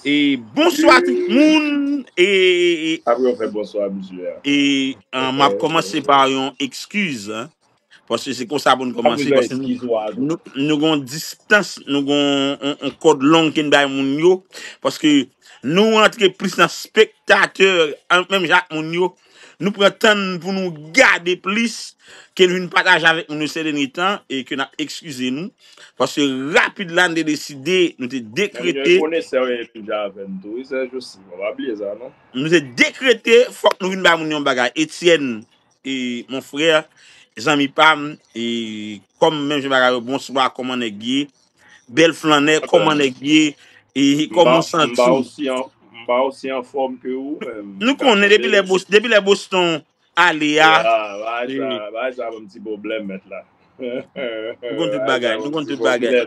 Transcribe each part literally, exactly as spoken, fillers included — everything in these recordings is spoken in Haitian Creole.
E bonswa tout moun. E, e, e, Apre w fè bonswa, misye. E uh, m ap kòmanse pa yon ekskiz. Paske se konsa pou n kòmanse. Paske nou, nou gon distans, nou gon yon kòd long ke n bay moun yo. Paske nou rantre plis nan spektatè, menm jan ak moun yo. Nou pran tan n pou nou gade plis ke n vin pataje avèk moun yo se dènye tan e ke n ap ekskize nou. Paske rapid la, n te deside, nou te dekrete. Konesè yo ye deja avè n tou, wi, Sèj osi. Ou pa bliye sa, non? Nou te dekrete, fòk nou vin ba moun yo yon bagay. Etienne, e mon frè, zanmi pa m, e kòm menm jan bagay yo, bonswa, kòman nèg ye? Bèl flannè, kòman nèg ye? E kòman w santi w? M pa osi anfòm ke ou. Nou konnen depi lè Boston ale a. Bagay sa ban m ti pwoblèm, mèt la. Nou konn tout bagay, nou konn tout bagay.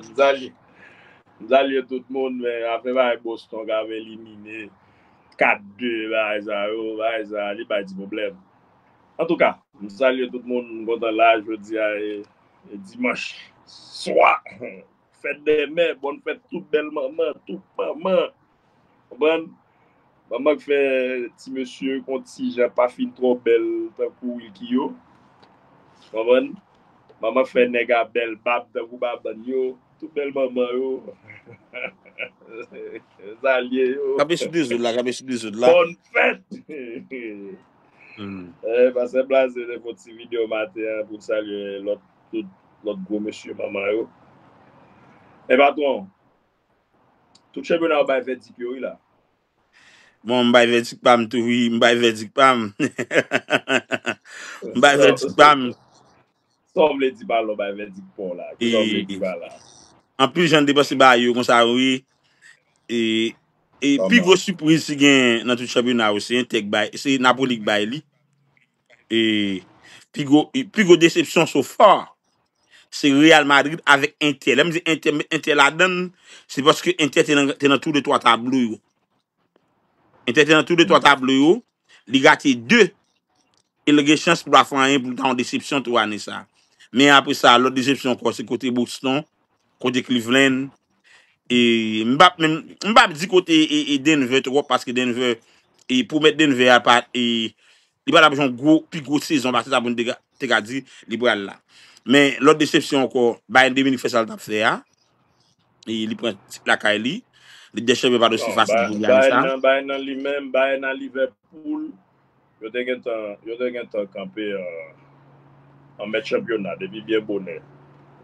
M salye tout moun, men afè bagay Boston k ap elimine kat de, bagay sa yo, bagay sa, li bay ti pwoblèm. Antouka, m salye tout moun, m kontan la, jodi a e, e dimanch swa. Fèt dè mè, bòn fèt tout bèl manman, tout manman. Konprann? Manman k fè ti mesye yo konn ti jan pa fin twò bèl tankou Wilky yo. Konprann? Manman k fè nèg a bèl bab tankou Babann yo. Tout bèl manman yo. Salye yo. Kanpe sou dezòd la, kanpe sou dezòd la. Bòn fèt! Eh, Pastè Blaze te fè yon ti videyo maten an pou l salye lòt, tout lòt gwo mesye manman yo. Men patwon, tout chanpyona yo bay vèdik yo, wi, la. Bon, m bay vèdik pa m tou, wi, m bay vèdik pa m. M bay vèdik pa m. Sa w vle di pa lè w bay vèdik pa w la? Kisa w vle di pa la? Anpil jan depanse bagay yo konsa, wi. E, e pi gwo sipriz ki gen nan tout chanpyona yo, se Inter k bay, se Napoli k bay li. E pi gwo, pi gwo desepsyon so far, se Real Madrid avèk Inter. Lè m di Inter, met Inter ladan l, se paske Inter te nan, te nan tou de twa tablo yo. Inter te nan tou de twa tablo yo, li rate de, e l gen chans pou l pa fè anyen pou l ta yon desepsyon tou ane sa. Men apre sa, lòt desepsyon ankò, se kote Boston, kote Cleveland. E m p ap menm, m p ap di kote e, e Denver twòp, paske Denver, e pwomèt Denver a pa, e li pa t ap jwe yon gwo, pi gwo sezon, paske sa pou n te ka, te ka di li pral la. Men lòt desepsyon ankò, Bayern de Munich fè sa l t ap fè a. E li pran tit lakay li. Lig dè Chanpyon pa t osi fasil pou li ane sa. Bayern nan, Bayern nan li menm, Bayern nan Liverpool, yo te gentan, yo te gentan kanpe an, an mèt chanpyona depi byen bonè.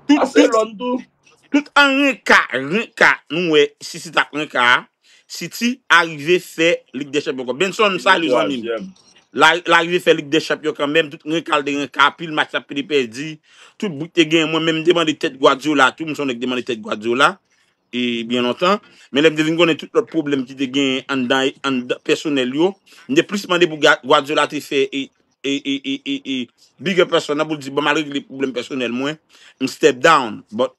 Barcelone tou. Tout an renka, renka, nou wè City t ap renka a. City arive fè Lig dè Chanpyon ankò. Benson, m salye zanmi m. L a, l arive fè Lig dè Chanpyon kanmenm. Tout renka l te renka, pil match l ap pede pèdi. Tout bout te genyen. Mwen menm, m te mande tèt Guardiola tou. M se yon nèg ki te mande tèt Guardiola e byen lontan. Men lè m te vin konnen tout lòt pwoblèm ki te genyen anndan, anndan pèsonèl yo, m te plis mande pou Ga-, Guardiola te fè e, e, e, e, e, e big up pèsonèl pou l di, "Ban m al regle pwoblèm pèsonèl mwen, m step down." But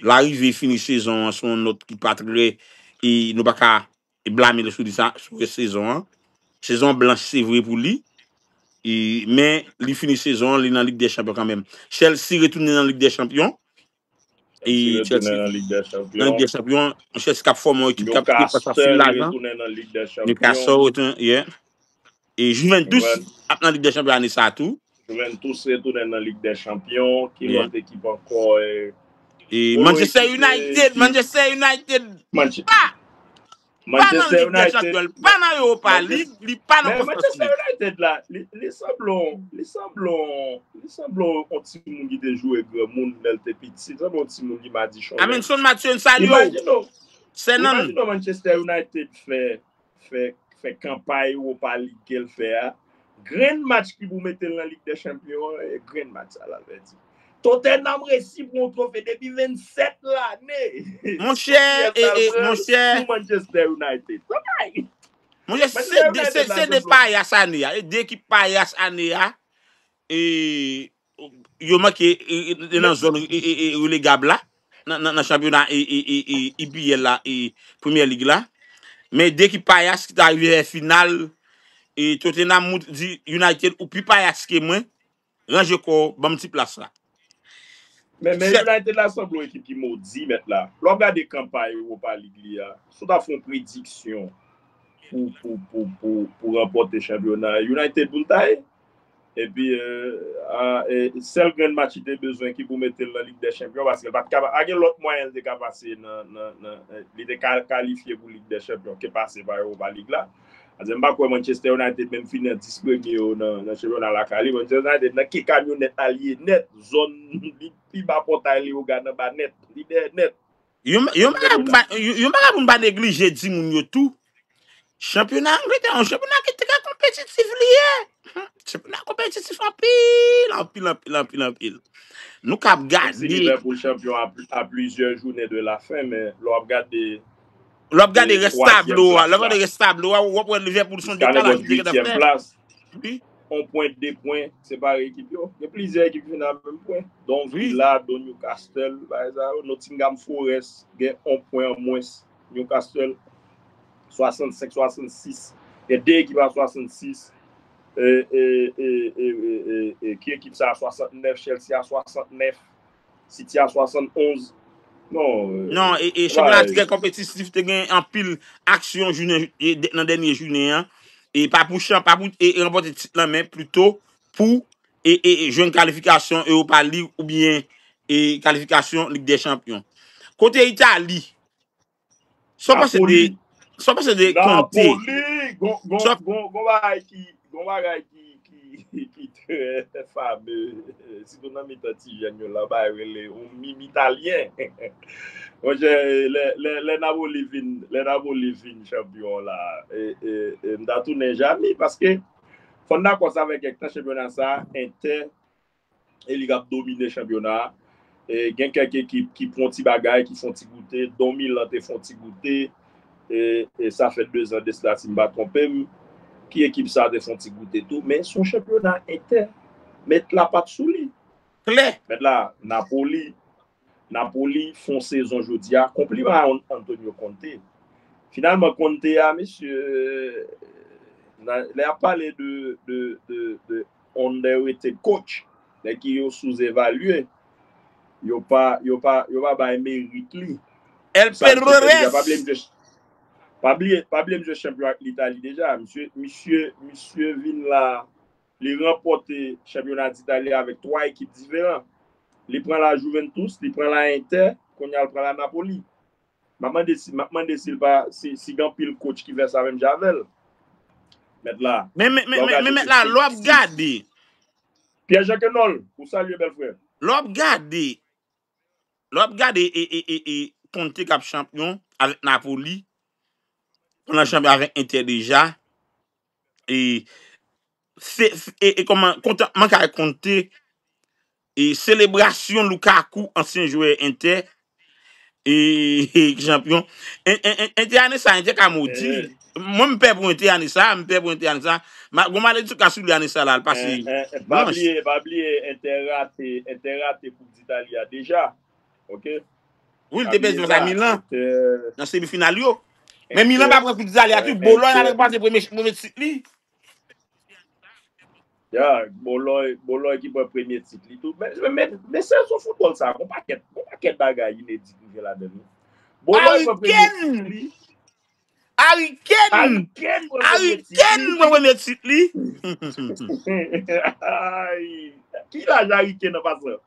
l arive fini sezon an sou yon nòt ki pa trè, e nou pa ka blame l sou li sa, sou rès sezon an. Sezon blanch, se vre pou li. E, men li fini sezon an, li nan Lig dè Chanpyon kanmenm. Chelsea retounen nan Lig dè Chanpyon. E Chelsea nan Lig dè Chanpyon. Nan Lig dè Chanpyon, Chelsea k ap fòme yon ekip k ap pase anpil lajan. Newcastle retounen nan Lig dè Chanpyon. Newcastle retounen, yeah. E Juventus ap nan Lig dè Chanpyon ane sa tou. Juventus retounen nan Lig dè Chanpyon. Ki lòt ekip ankò? E Manchester United, Manchester United. Pa nan Lig dè Chanpyon, li pa nan Europa League, li pa nan Conference League. Manchester United la, li, li sanble, li sanble, li sanble yon timoun ki te jwe granmoun lè l te piti. Li sanble yon timoun ki madichon. Amen, son Matthew, n salye w. Imajine w, imajine w Manchester United fè, fè, fè kanpay Europa League ke l fè a. Grenn match ki pou mete l nan Lig dè Chanpyon an, e grenn match sa l al pèdi. Tottenham resi pran yon twofe depi vennsèt lane. Monchè, e, e, monchè. Sou Manchester United. Sa bay. Monchè, se de, se, se de payas ane a. E de ekip payas ane a. E yo manke, e, e, nan zòn, e, e, e, relegab la. Nan, nan, nan chanpyona, e, e, e, e, E P L la, e Premyè Lig la. Men de ekip payas ki ta rive fè final. E Tottenham di United, "Ou pi payas ke mwen. Ranje kò w, ban m ti plas la." Men, men United la sanble yon ekip ki modi, mèt la. Lè w ap gade kanpay Europa League li a, si w ta fè yon prediksyon pou, pou, pou, pou, pou ranpòte chanpyona, United pou l ta ye. Epi, euh, a, e, sèl grenn match li te bezwen ki pou mete l nan Lig dè Chanpyon, paske l pa t ka, pa gen lòt mwayen li te ka pase nan, nan, nan, li te ka kalifye pou Lig dè Chanpyon ke pase pa Europa League la. Paske m pa kwè Manchester United menm fini an dis premye yo nan, nan chanpyona lakay li. Manchester United nan ke kamyonèt al ye nèt, zòn li pi ba pòtay Leyogan anba nèt, li dèyè nèt. Yon, yon bagay pou n pa, yon, yon bagay pou n pa neglije di moun yo tou. Chanpyona Angletè, yon chanpyona ki trè konpetitif li ye. Chanpyona konpetitif anpil, anpil, anpil, anpil, anpil. Nou kab gade. Menm si Liverpool chanpyon a, a plizyè jounen de la fen, men lè w ap gade Lè w ap gade rès tablo a, lè w ap gade rès tablo a, w ap wè Liverpool se yon dekalaj li te gentan fè. Wi. On pwen, de pwen separe ekip yo. Gen plizyè ekip ki fini a menm pwen. Don Villa, don Newcastle, bagay sa yo. Nottingham Forest gen on pwen an mwens. Newcastle, swasannsenk, swasannsis. Gen de ekip a swasannsis. E, e, e, e, e, e, e, ki ekip sa a swasantnèf? Chelsea a swasantnèf. City a swasannonz. Non, euh, non, e, e chanpyona trè konpetitif, te gen anpil aksyon jounen, e, de, nan dènye jounen an. E pa pou chan, pa pou e, e ranpòte tit lan, men pito pou e, e, e jwenn kalifikasyon Europa League oubyen e kalifikasyon Lig dè Chanpyon. Kote Itali, sa w panse de, sa w panse de Conte? Napoli, gon, gon, gon, gon bagay ki, gon bagay ki, ki, ki trè fame, sitou nan mitan ti jèn yo la, bagay rele yon mim italyen. Monchè, lè, lè, lè Napoli vin, lè Napoli vin chanpyon la, e, e, e, m ta tounen Jami, paske fò n dakò sa fè kèk tan chanpyona sa, Inter, e li k ap domine chanpyona a. E gen kèk ekip ki pran ti bagay, ki fè yon ti goute. Don Milan te fè yon ti goute. E, e sa fè dezan de sila, si m pa twonpe m. Ki ekip sa te fè yon ti goute tou? Men se yon chanpyona Inter. Mèt la pa t sou li. Klè. Mèt la, Napoli. Napoli fè yon sezon jodi a. Konpliman a An-, Antonio Conte. Finalman, Conte a, mesye, nan, lè y ap pale de, de, de, de underrated coach, nèg ki yo souzevalye, yo pa, yo pa, yo pa bay merit li. El Pedro Reyes. Pa bliye misye, pa bliye, pa bliye misye chanpyon ak Litali deja. Misye, misye, misye vin la, li ranpòte chanpyona Ditali avèk twa ekip diferan. Li pran la Juventus, li pran la Inter, kounye a l pran la Napoli. M ap mande si, m ap mande si l pa, si, si gen anpil coach ki fè sa menm jan avè l. Mèt la. Men, men, men, men, men mèt la, lè w ap gade. Pierre Jean Quenol, ou salye bèl frè. Lè w ap gade, lè w ap gade e, e, e, e Conte k ap chanpyon avèk Napoli, pandan l chanpyon avèk Inter deja, e se, e, e kòman, kontantman k al Conte, e selebrasyon Lukaku, ansyen jwè Inter, e, e chanpyon. En, en, en, Inter ane sa, Inter ka modi. Mwen, m pè pou Inter ane sa, m pè pou Inter ane sa. Ma, gon malediksyon ka sou li ane sa la, l pase blanch. Pa bliye, pa bliye, Inter rate, Inter rate Koup Ditali a deja. Ok? Wi, l te pèdi fas a Milan nan semifinal yo. Men Milan pa pran Koup Ditali a tou. Bologna te pase premye, premye tit li. Ya, Bologna, Bologna ki pran premye tit li tou. Men, men, men, men sezon foutbòl sa, gon pakèt, gon pakèt bagay inedi ki rive ladan l wi. Bologna pran premye tit li. Harry Kane! Harry Kane pran premye tit li. Ay, ki laj Harry Kane nan pase?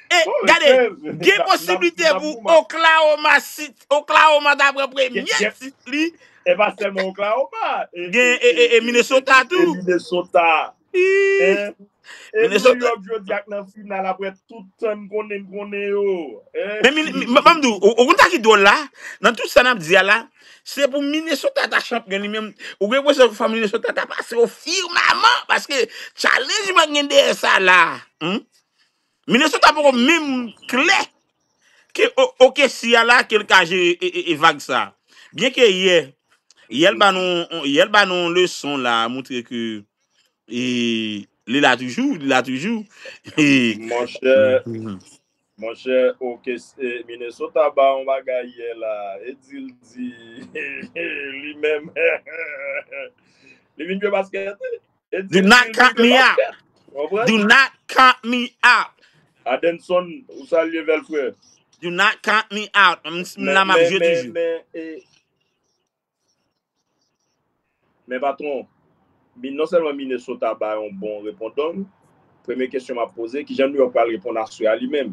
E, gade, gen posiblite pou Oklahoma City, Oklahoma ta pran premye tit li. E pa sèlman Oklahoma. Gen, e, e, e Minnesota tou. E Minnesota. E New York jodi a k nan final apre tout tan n konnen, n konnen yo. Men, men, men, ban m di w, ou, ou konn sa ki dwòl la? Nan tout sa n ap di a la, se pou Minnesota ta chanpyon li menm. Ou gen enpresyon fò Minnesota ta pase o fimaman, paske challenge mwen gen dèyè sa la. Hmm? Minnesota poko menm klè ke O K C a la ke l ka jere e, e, e vag sa. Byenke yè, yè l ba nou, yè l ba nou yon leson la, montre ke e li la toujou, li la toujou. Monchè, monchè, O K C, e, Minnesota ba yon bagay yè la. E di l di, li menm, li vin jwe baskèt. Do not count me out. Do not count me out. Adenson, ou salye bèl frè. Do not count me out. M la m ap jwe toujou. Men patwon, non sèlman Minnesota ba yon bon repondong, premye kesyon m ap poze, kijan New York pral reponn aswè a li menm?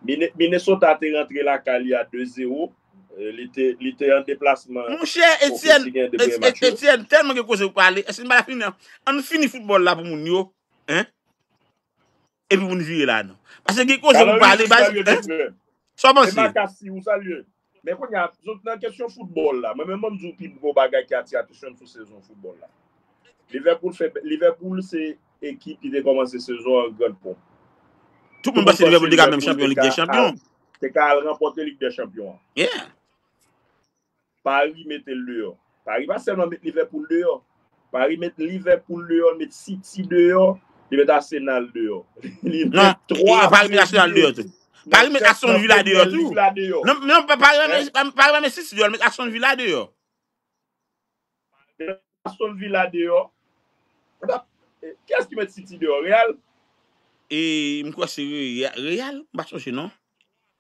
Minnesota te rantre lakay li a de zewo. Li te, li te an deplasman. Monchè Etienne, Etienne, tèlman gen koze pou pale. Èske n pa fini? Ann fini foutbòl la pou moun yo. Hein? Epi pou n vire la non. Paske gen koze pou pale. Sa w panse? Men kounye a, nan kesyon foutbòl la, mwen menm m di w pi gwo bagay ki atire atansyon sou sezon foutbòl la. Liverpool fè Liverpool se ekip ki te kòmanse sezon an gran ponp. Tout moun panse Liverpool te ka menm chanpyon Lig dè Chanpyon. Te ka al ranpòte Lig dè Chanpyon an. Yeah. Paris mete l deyò. Paris pa sèlman met Liverpool deyò. Paris met Liverpool deyò, met City deyò, li met Arsenal deyò. Li met twa. Paris met Arsenal deyò tou. Paris met Aston Villa deyò tou. Non, non, Paris pa met City deyò, li met Aston Villa deyò. Aston Villa deyò. Kiyès ki met City deyò? Real? E m kwè se Real, m pa sonje non.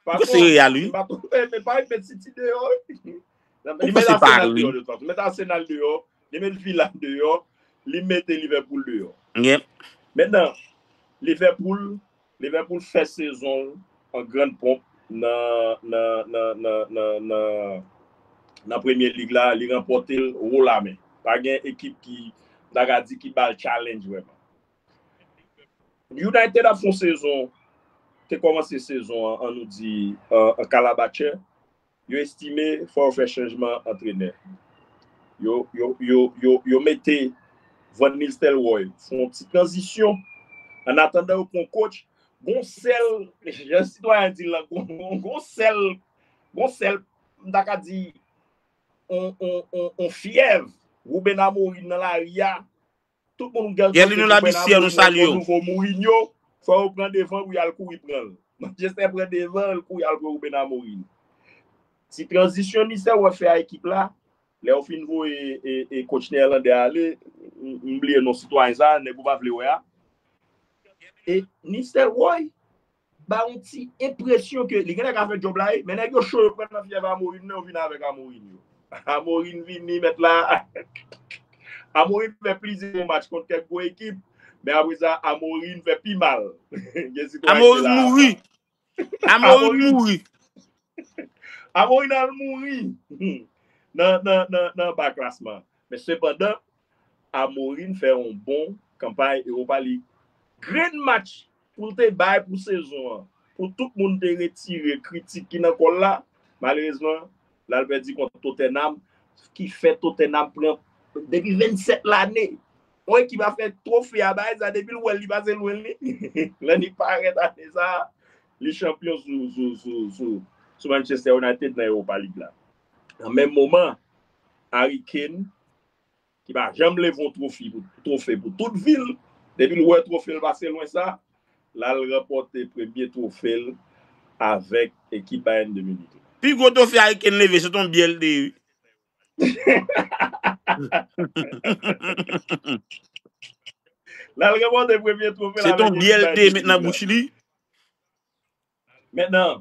M kwè se Real wi. Men Paris met City deyò wi. Li met Arsenal deyò de tout fason. Li met Arsenal deyò, li met Villa deyò, li mete Liverpool deyò. Mentnan, Liverpool Liverpool fè sezon l an gran ponp nan nan nan nan nan nan Premye Lig la, li ranpòte l wo la men. Pa gen ekip ki m ta ka di ki ba l challenge vrèman. United ap fè yon sezon, te kòmanse sezon an, an nou di, an kalabatchè. Yo estime fò yo fè chanjman antrenè. Yo, yo, yo, yo, yo mete Van Nistelrooy fè yon ti tranzisyon. Annatandan yo pran yon coach, gon sèl, jan sitwayen di l lan, gon sèl, gon sèl, m ta ka di, on, on, on, on fyèv Ruben Amorim nan lari a. Tout moun gen yon nouvo Mourinho, fò yo pran devan pou y al kouri pran l. Manchester pran devan, l kouri al pran Ruben Amorim. Ti tranzisyon Nistelrooy fè a ekip la, lè yo fin voye e, e coach neyèlandè a ale, m bliye non sitwayen sa, nèg ou pa vle wè a. E Nistelrooy ba yon ti enpresyon ke li genlè ka fè djòb la wi, men nèg yo cho, yo pran nan fyèv Amorim nan, yo vin avèk Amorim yo. Amorim vini, mèt la. Amorim fè plizyè bon match kont kèk gwo ekip, men apre sa Amorim fè pi mal. Gen sitwayen ki te la avan. Amorim mouri. Amorim al mouri nan, nan, nan, nan anba klasman. Men sepandan, Amorim fè yon bon kanpay Europa League. Grenn match pou l te bay pou sezon an, pou tout moun te retire kritik ki nan kò l la, malerezman, l al pèdi kont Tottenham, ki fè Tottenham pran depi vennsèt lane. Yon ekip ap fè twofe a bay sa, depi l wè l, li pase lwen li. Lè li parèt ane sa, li chanpyon sou, sou, sou, sou, sou Manchester United nan Europa League la. Nan menm moman, Harry Kane, ki pa janm leve yon twofi pou, twofe pou tout vi l, depi l wè twofe l pase lwen sa, l al ranpòte premye twofe l avèk ekip Bayern de Munich la. Pi gwo twofe Harry Kane leve, se t on B L T wi. L al ranpòte premye twofe l avèk ekip Bayern de Munich la. Se t on B L T met nan bouch li. Mentnan,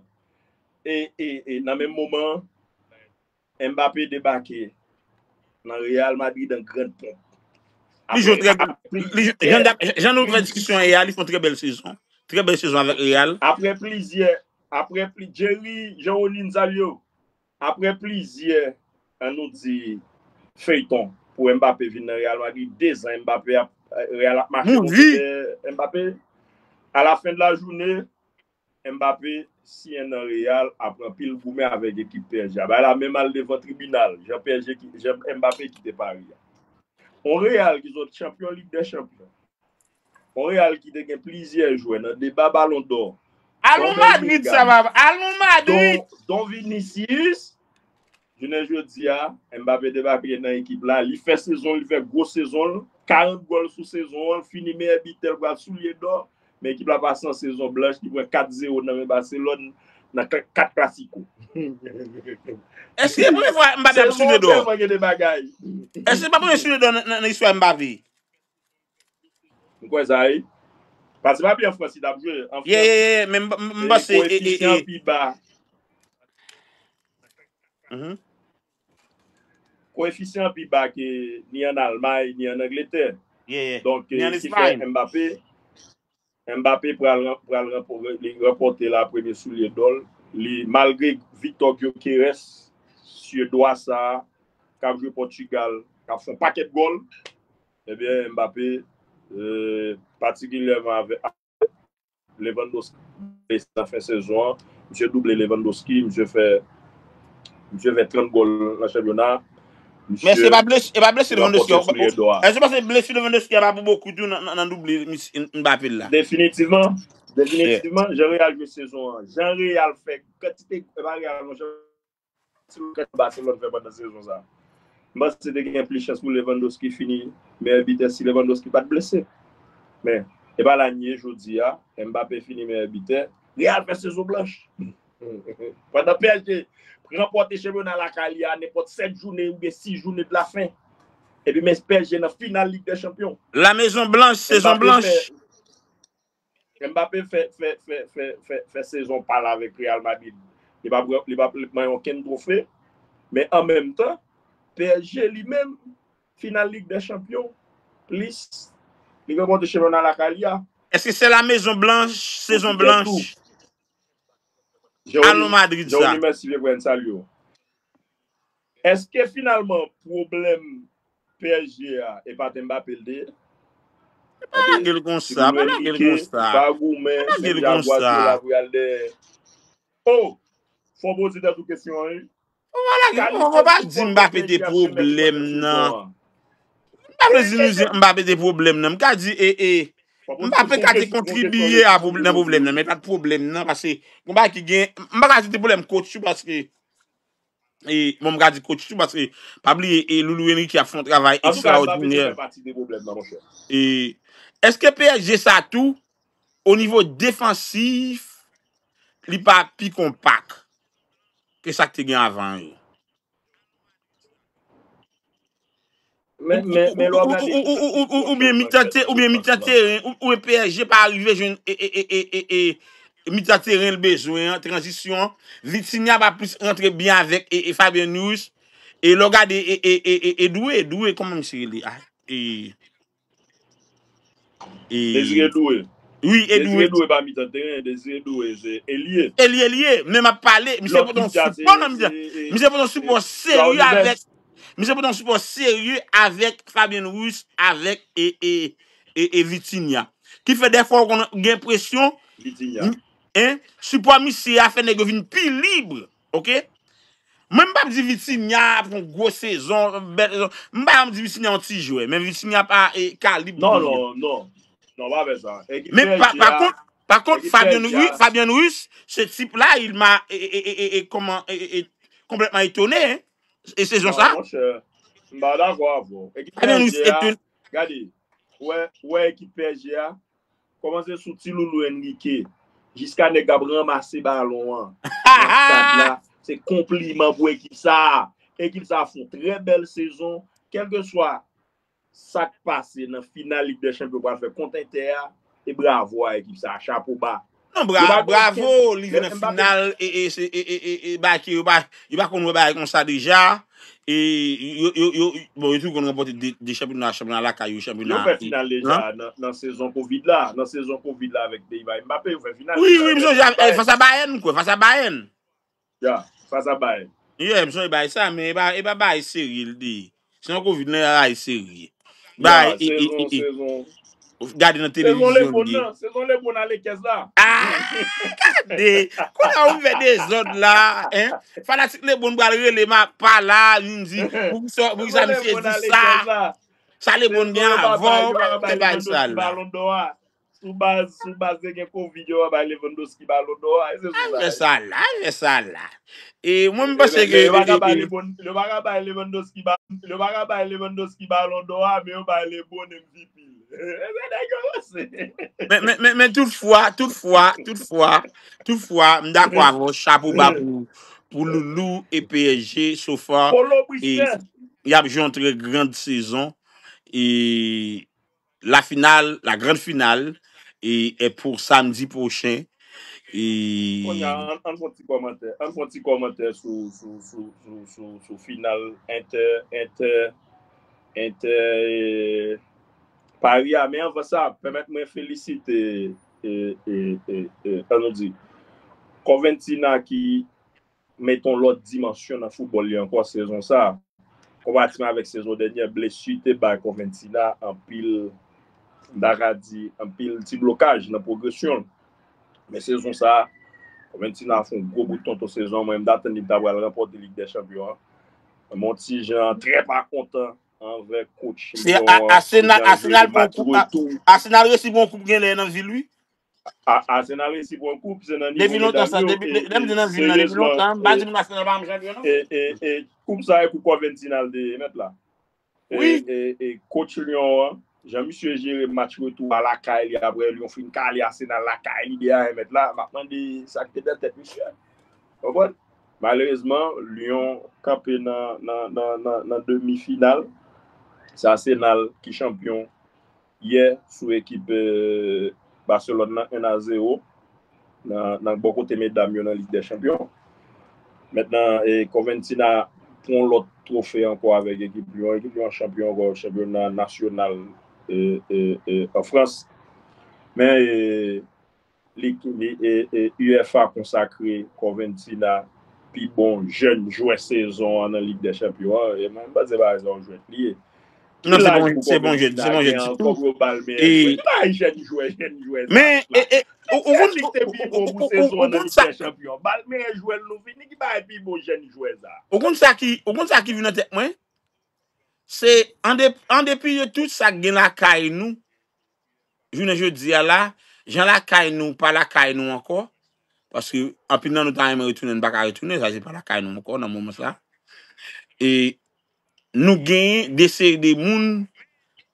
e, e, e nan menm moman, Mbappé debake nan Real Madrid an grann ponp. Li jwe trè li, jan, jan nou fè diskisyon yè a, li fè yon trè bèl sezon. Trè bèl sezon avèk Real. Apre plizyè, apre pli, Jerry, Jean Rony, n salye w. Apre plizyè, an nou di, feyton pou Mbappé vin nan Real Madrid, dezan Mbappé ap, Real ap mache pou Mbappé. Alafen de la jounen, Mbappé siyen nan Real apre anpil goumen avèk ekip P S G a. Bagay la menm al devan tribinal, jan P S G ki, jan Mbappé kite Paris a. On Real ki sot chanpyon Lig dè Chanpyon. On Real ki te gen plizyè jwè nan deba Balon dò. Al on Madrid sa papa, al on Madrid. Don, Don Vinicius, jounen jodi a, Mbappé debake nan ekip la, li fè sezon, li fè gwo sezon l, karant gòl sou sezon an, fini meyè bitè, l pral soulye dò, men ekip la pase yon sezon blanch, li pran kat zewo nan men Barcelone nan kat klasiko. Èske se premye fwa Mbappé ap soulye dò? Èske se pa premye soulye dò nan istwa Mbappé? M kwè sa wi. Paske m pa byen an Frans li t ap jwe. An Frans, yeah, yeah, yeah, men m, m, m panse koefisyan pi ba. Mhm. Koefisyan pi ba ke ni ann Almay, ni ann Angletè. Yeah, yeah. Donk, ni ann Espay. Mbappé, Mbappé pral, pral ranpo-, li ranpòte la premye soulye dò l. Li, malgre Victor Gyökeres, Syedwa sa a, k ap jwe Pòtigal, k ap fè yon pakèt gòl, ebyen, Mbappé, euh, patikilyèman avèk Lewandowski blese nan fen sezon an. Misye double Lewandowski, misye fè, misye fè trant gòl nan chanpyona. Men se pa blesi, e pa blesi Lewandowski a. Èske w panse blesi Lewandowski a pa pou bokou tou nan, nan, nan double Mbappé la? Definitivman. Definitivman, jan Real jwe sezon an, jan Real fè kantite, e pa Real, non, jan Barcelone fè pandan sezon sa. M panse te gen plis chans pou Lewandowski fini meyè bitè si Lewandowski pa t blese. Men, e pa la n ye jodi a, Mbappé fini meyè bitè. Real fè sezon blanch. Pandan P S G ranpòte chanpyona lakay li a nenpòt sèt jounen oubyen sis jounen de la fen. Epi men P S G nan final Lig dè Chanpyon. La Maison Blanche, sezon blanch. Mbappé fè, fè, fè, fè, fè, fè sezon pa l avèk Real Madrid. Li pa pran, li pa manyen okenn twofe. Men an menm tan, P S G li menm, final Lig dè Chanpyon, plis li ranpòte chanpyona lakay li a. Èske se la Maison Blanche, sezon blanch? Alon Madrid sa. Jeremy, mèsi, vye frè, n salye w. Èske finalman pwoblèm P S G a e pa t Mbappé l te ye? Pa lage l konsa, pa lage l konsa. Pa goumen, pa lage l konsa. Oh, fò w poze tèt ou kesyon an, wi. Ou pa lage, ou pa di Mbappé te pwoblèm nan. M pa vle di nou di Mbappé te pwoblèm nan. M ka di, e, e, Mbappé ka te kontribiye a pwob-, nan pwoblèm nan, men pa t pwoblèm nan, paske yon bagay ki gen, m pa ka di te pwoblèm coach tou, paske, e, bon, m ka di coach tou, paske, pa bliye, e, Loulou Henrique ap fè yon travay ekstraòdinè. E, èske P S G sa tou, o nivo defansif, li pa pi konpak ke sa k te gen avan yo? Men, men, men lè w gade, oubyen mitan te-, oubyen mitan teren, ou, oubyen P S G pa rive jwenn, e, e, mitan teren l bezwen an, tranzisyon an. Vitinha pa plis rantre byen avèk, e, e Fabian Ruiz. E lè w gade, e, e, e, e, e Doué, Doué, kòman misye rele? Ah, e, E Désiré Doué. Wi, e Désiré Doué pa mitan teren, Désiré Doué se elye. Elye li ye, men m ap pale, misye pote yon sipò nan mitan. Misye pote yon sipò serye avèk, misye pote yon sipò serye avèk Fabian Ruiz, avèk e, e, e, e Vitinha. Ki fè dèfwa ou konn gen enpresyon, Vitinha, en, sipò misye a fè nèg yo vin pi lib, oke? Mwen, m p ap di Vitinha ap fè yon gwo sezon, bèl sezon. M pa janm di Vitinha yon ti jwè, men Vitinha pa, e, kalib Doué. Non, non, non. Non, pa fè sa. Men pa, pa kont, pa kont, Fabian Ruiz, Fabian Ruiz, se tip la, il m'a, e, e, e, e, e, kòman, e, e, e, konplètman etone, e sezon sa. Non, monchè, m pa dakò avè w. Fabian Ruiz etone. Gade, ou wè, ou wè ekip P S G a, kòmanse sou ti Loulou Henrique, jiska nèg k ap ranmase balon an nan stad la, se konpliman pou ekip sa a. Ekip sa a fè yon trè bèl sezon, kèlkeswa sa k pase nan final Lig dè Chanpyon pral fè kont Entè a, e bravo a ekip sa a, chapo ba. Non, bra-, bravo, li rive nan final, e, e, se, e, e, e, e, bagay ke yo pa, yo pa konn wè bagay konsa deja. E yo, yo, yo, bon, yo toujou konn ranpòte de, de chanpyona, chanpyona lakay yo, chanpyona. Yo fè final deja nan, nan sezon Covid la. Nan sezon Covid la avèk Neymar Mbappé, yo fè final deja. Wi, wi, m sonje, e, fas a Bayern, kwè, fas a Bayern. Ya, fas a Bayern. Yeah, m sonje bagay sa, men e pa, e pa bagay serye l te ye. Se nan Covid nan bagay serye. Bagay, e, e, e, e. Gade nan televizyon li ye. Sezon Lebron nan, sezon Lebron nan Lakers la. Ah, gade, kounye a ou fè dezòd la, en? Fanatik Lebron pral rele m apa la, vin di, poukisa, poukisa misye di sa? Sa Lebron gen avan, ou pa bay sa la. Sou baz, sou baz de gen Covid, yo pa bay Lewandowski Balon dò a, e se sou sa. Al fè sa la, al fè sa la. E mwen, m panse ke, yo pa ka bay Lewandowski, yo pa ka bay Lewandowski Balon dò a, men yo bay Lebron M V P. E se nèg yo ranse. Men, men, men, men toutfwa, toutfwa, toutfwa, toutfwa, m dakò avè w, chapo ba pou, pou Loulou e P S G, so far. E y ap jwe yon trè grand sezon. E la finale, la grande finale, e, e pou samdi pwochen. E Kounye a, ann, ann fè yon ti kòmantè. Ann fè yon ti kòmantè sou, sou, sou, sou, sou, sou final Entè, Entè, Entè e, Paris a. Men anvan sa, pèmèt mwen felisite, e, e, e, e, ann nou di, Corventina ki met yon lòt dimansyon nan foutbòl li ankò sezon sa. Konparativman avèk sezon dènyè, blesi te bay Corventina anpil, m ta ka di, anpil ti blokaj nan pwogresyon l. Men sezon sa, Corventina fè yon gwo bout tonton sezon. Mwen, m t atann li t ap pral ranpòte Lig dè Chanpyon an. Mwen, yon ti jan trè pa kontan anvè coach Se Lyon an, Arsenal, Arsenal pran koup. Arsenal resi pran koup genlè nan vil, wi. Arsenal resi pran koup, se nan nivo medam yo. Depi lontan sa, depi lè m te nan vil la, depi lontan, m pa di moun Arsenal pa janm chanpyon, non. E, e, e koup sa e pou Corventina l te ye, mèt la. Wi. E, e coach Lyon an, jan misye jere match retou a lakay li apre Lyon fin kale Arsenal lakay li de a en, mèt la, m ap mande sa ki te nan tèt misye. Konprann? Malerezman, Lyon kanpe nan, nan, nan, nan, nan demi final. Se Arsenal ki chanpyon yè sou ekip, eh, Barcelone nan, en a zewo, nan, nan bò kote medam yo nan Lig dè Chanpyon. Mentnan, eh, Corventina pran yon lòt twofe ankò avèk ekip Lyon. Ekip Lyon chanpyon ankò, chanpyona nasyonal, eh, eh, eh, an Frans. Men, eh, li, li, eh, eh, UEFA konsakre Corventina pi bon jèn jwè sezon an nan Lig dè Chanpyon an. E mwen, m panse se pa yon jwèt li ye. Non, se bon, se bon jwèt, se bon jwèt ditou. Kòm yo ba l meyè jwè. Li pa jèn jwè, jèn jwè. Men, e, e, ou, ou konn, ou, ou, ou, ou, ou konn sa. Ba l meyè jwè l nou vini, ki bay pi bon jèn jwè sa. Ou konn sa ki, ou konn sa ki vin nan tèt mwen? Se an de, an depi de tout sa k gen lakay nou, jounen jodi a la, jan lakay nou pa lakay nou ankò, paske anpil nan nou ta renmen retounen, nou pa ka retounen, sa se pa lakay nou ankò nan moman sa. E nou genyen de seri de moun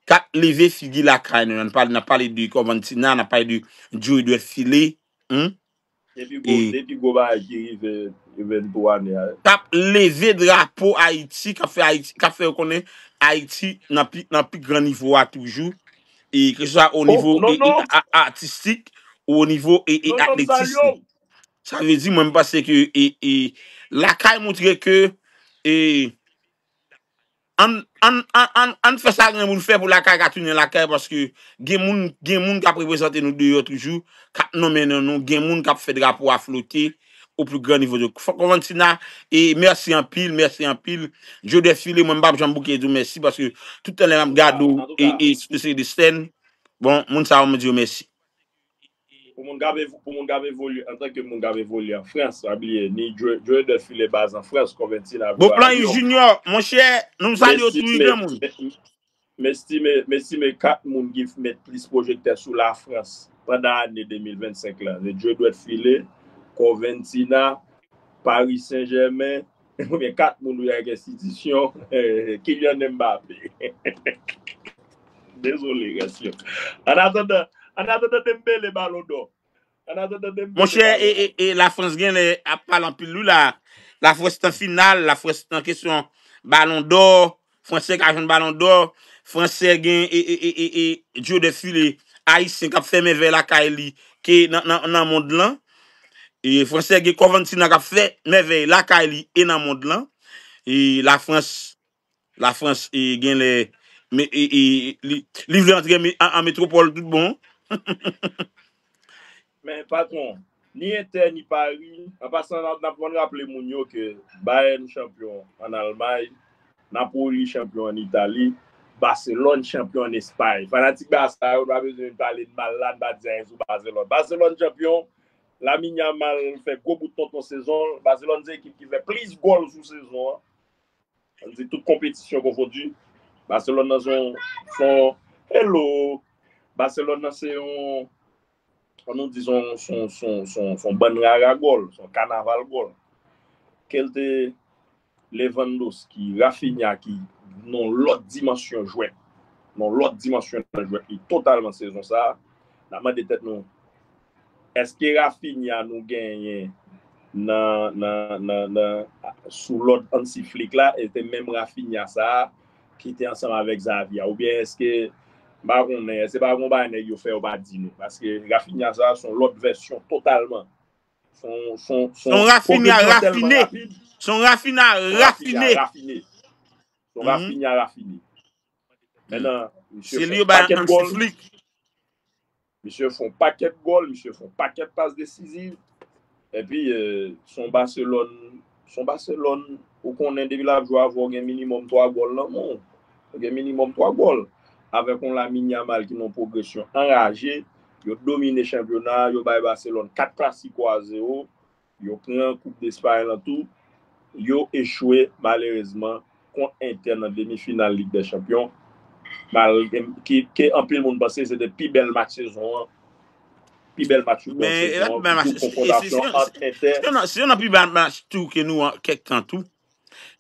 k ap leve figi lakay nou. N ap pale, n ap pale de Corventina, n ap pale de Djouidwèt File, hmm? Depi gwo, depi gwo bagay ki rive, rive n pou ane a. K ap leve drapo Ayiti, k ap fè Ayiti, k ap fè yo konnen Ayiti nan pi, nan pi gran nivo a toujou. E keseswa o nivo, e, e, a-, atistik, o nivo, e, e, atletis li. Sa vle di, mwen, m panse ke, e, e, lakay montre ke, e, ann, ann, ann, ann, ann fè sa gen pou n fè pou lakay ka tounen lakay, paske gen moun, gen moun k ap reprezante nou deyò toujou, k ap nonmen non nou, gen moun k ap fè drapo a flote o pli gran nivo. Fòk Corventina, e mèsi anpil, mèsi anpil. Djouidwèt File, mwen, m p ap janm bouke di w mèsi, paske tout tan lè m ap gade w, e, e, sou seri de sèn, bon, moun sa yo, mwen di yo mèsi. Pou moun k ap evo-, pou moun k ap evolye, antanke moun k ap evolye an Frans, pa bliye, ni Djouidwèt File baze an Frans, Corventina ap jwe a Lyon. Bon, Plan Junior, monchè, nou salye w tou, granmoun. M estime, m estime kat moun ki met plis pwojektè sou Lafrans pandan ane de mil vennsenk la, se Djouidwèt File, Corventina, Paris Saint-Germain, oubyen kat moun wi ak enstitisyon, Kylian Mbappé. Dezole, Gaston. An atandan, an atandan Dembélé Balon dò. An atandan Dembélé Balon dò. Monchè, e, e, e Lafrans genlè ap pale anpil wi la. Lafrans nan final, Lafrans nan kesyon Balon dò, Fransè ka jwenn Balon dò, Fransè gen, e, e, e, e, e Djouidwèt File ayisyen k ap fè mèvèy lakay li ke nan, nan, nan mond lan. E Fransè gen Corventina k ap fè mèvèy lakay li e nan mond lan. E Lafrans, Lafrans, e, genlè, me, e, e, li, li vle antre me-, an, an metwopòl tout bon. Men, patwon, ni Entè, ni Pari, an pasan, n ap, n ap konn raple moun yo ke Bayern chanpyon ann Almay, Napoli chanpyon ann Itali, Baselòn chanpyon ann Espay. Fanatik Basa yo, n pa bezwen pale de mal la, n pa di anyen sou Baselòn. Baselòn chanpyon, Lamine Yamal fè gwo bout tonton sezon l. Baselòn se ekip ki fè plis gòl sou sezon an. Ann di tout konpetisyon konfondi. Baselòn nan se yon, se yon, hello. Baselòn nan se yon, ann nou di se yon, se yon, se yon, se yon, se yon bann rara gòl, se yon kanaval gòl. Ke l te Lewandowski, Raphinha ki nan yon lòt dimansyon jwèt. Nan yon lòt dimansyon nan jwèt li totalman sezon sa a. N ap mande tèt nou, èske Raphinha nou genyen nan, nan, nan, nan, sou lòd Hansi Flick la, e te menm Raphinha sa a ki te ansanm avèk Xavi a? Oubyen èske M pa konnen, se pa gon bagay nèg yo fè yo pa di nou. Paske Rafinha sa, se yon lòt vèsyon totalman. Se yon, se yon, se yon Rafinha rafine. Se yon Rafinha rafine. Se yon Rafinha rafine. Mentnan, misye fè yon pakèt gòl. Misye fè yon pakèt gòl, misye fè yon pakèt pas desiziv. Epi, eh, se yon Baselòn, se yon Baselòn, ou konnen depi l ap jwe avè w, gen minimòm twa gòl nan men w. Ou gen minimòm twa gòl. Avèk yon Lamine Yamal ki nan yon pwogresyon anraje, yo domine chanpyona a, yo bay Baselòn kat klasiko a zewo. Yo pran Koup Despay lan tou. Yo echwe, malerezman, kont Entè nan demi final Lig dè Chanpyon. Malgre ki, ke anpil moun panse se te pi bèl match sezon an. Pi bèl match foutbòl sezon an, pou konfwontasyon ant Entè. Se youn nan pi bèl match tou ke nou an kèk tan tou.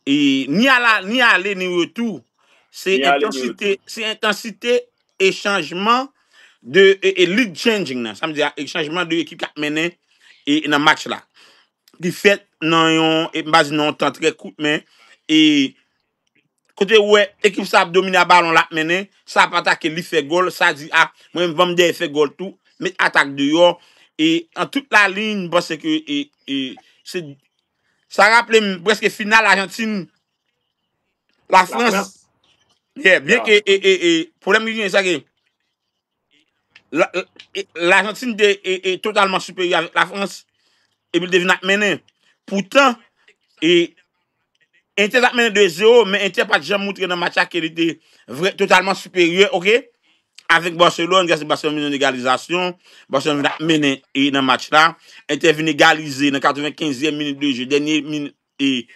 E ni ala, ni ale, ni retou. Se entansite, se entansite e chanjman de e, e league changing nan. Sa vle di e chanjman de ekip k ap mennen e nan match la. Ki fèt nan yon, e m pa di nan yon tan trè kout, men e kote ou wè ekip sa ap domine a balon l ap mennen, sa ap atake li fè gòl, sa di a, mwen menm ban m dèyè fè gòl tou, met atak deyò. E an tout la liy, m panse ke e, e, se, sa raple m prèske final Ajantin Lafrans. Yeah, byen ke e, e, e, pwoblèm ki genyen sa ke La, e, Lajantin te e, e, totalman siperyè avèk Lafrans, epi l te vin ap mennen. Poutan, e, Entè t ap mennen de zewo, men Entè pa t janm moutre nan match la ke li te vrè, totalman siperyè, oke? Avèk Barcelone, grâce Barcelone vin yon egalizasyon, Barcelone vin ap mennen e, nan match la. Entè vin egalize nan katrevenkenzyèm minit de jeu, dènye minit e,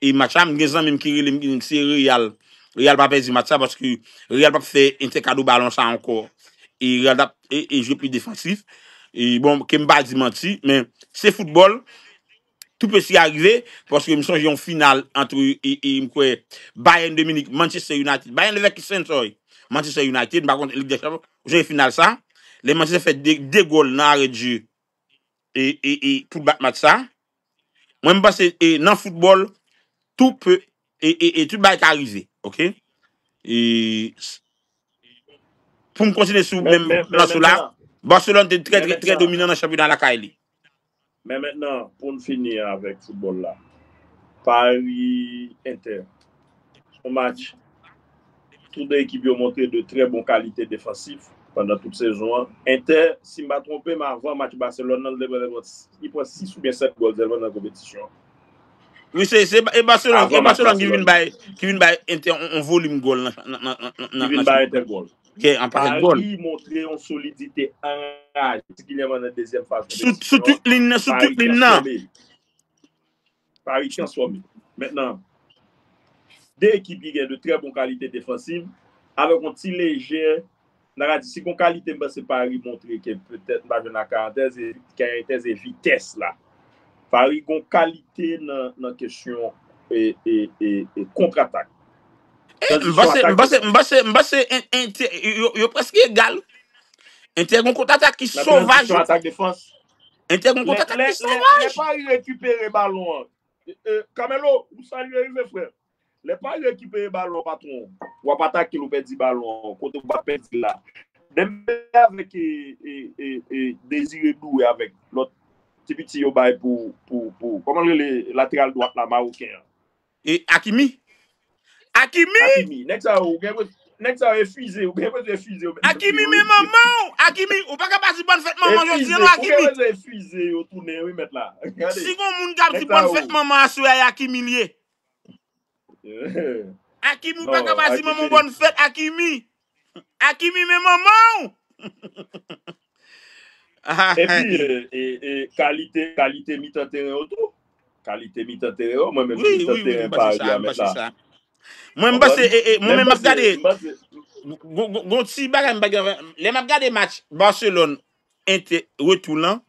e match la. M gen zanmi m ki rele m, ki di m se Real. Real pa pèdi match la paske Real p ap fè Entè kado balon sa ankò. E Real t ap e, e jwe pi defansif. E bon, ke m pa di manti, men se foutbòl. Tout peut arriver, paske m sonje yon final ant e, e m kwè Bayern de Munich, Manchester United. Bayern Leverkusen, sorry. Manchester United, m pa konn Lig dè Chanpyon. Ou sonje final sa? Lè Manchester fè de, de gòl nan arè de jeu. E, e, e pou bat match sa. Mwen, m panse e, nan foutbòl, tout peut, e, e, e tout bagay ka rive, oke? E, s- pou m kontinye sou Men, menm men, men lansou la, mentnan, Barcelone te trè, men trè, trè mentnan, dominan nan chanpyona lakay li. Men mentnan, pou n fini avèk foutbòl la, Paris Inter, se yon match, tou de ekip yo montre de trè bon kalite defansif pandan tout sezon an. Inter, si m pa twonpe m, avan match Barcelone nan, li te pran, li pran sis oubyen sèt gòl sèlman nan konpetisyon an. Wi, se, se e Barcelone, e Avan match Barcelone ki vin Barcelone. Bay, ki vin bay Inter on, on volim gòl nan, nan, nan, nan, nan, Ki vin nan bay chanpyona. Inter gòl. Gen an pakèt gòl. Paris montre yon solidite anraje, patikilyèman nan dezyèm faz Sou, sou konpetisyon an. Tout liy nan, sou Paris tout liy nan. Transfòme. Paris transfòme. Mentnan, de ekip ki gen de trè bon kalite defansiv, avèk yon ti lejè, n a ka di, si gon kalite m panse Paris montre ke petèt m pa jwenn ak Carantez, e, Carantez e vitès la. Paris gon kalite nan, nan kesyon e, e, e, e kontratak. E, m Tranzisyon panse, m atak panse, defann. M panse, m panse en, en, yo, yo prèske egal. Entè gon kontratak ki Nan sovaj. Tranzisyon atak defans. Entè gon Lè, kontratak lè, ki lè, lè sovaj. Paris rekipere balon an. E, e, Carmelo, ou salye rive, frè. Lè Paris rekipere balon, patwon, w ap atake l, ou pèdi balon an, kote w pa pèdi l la. Dembélé avèk e, e, e, e, Désiré Doué avèk lòt ti piti yo bay pou, pou, pou, kòman l rele lateral dwat la, mawoken an? E Hakimi? Hakimi! Hakimi. Nèg sa yo, ou gen, nèg sa yo efize, ou gen bezwen efize yo. Hakimi, men manman w! Hakimi, ou pa ka pa di bòn fèt manman jodi a, non, Hakimi. Ou gen bezwen efize yo tounen, wi, mèt la. Gade. Si gon moun k ap di bòn fèt manman aswè a, e Hakimi l ye. Hakimi, ou pa ka pa di manman w bòn fèt, Hakimi. Hakimi, men manman w! Epi, e, e, e, kalite, kalite mitan teren yo tou. Kalite mitan teren yo, mwen menm Wi, mitan wi, wi, teren m panse Paris sa, a m mèt panse la. Sa. Mwen, m panse, e, e, mwen menm, m ap gade. Gon, gon, gon ti bagay m pa gen, lè m ap gade match Barcelone, Inter, retou lan,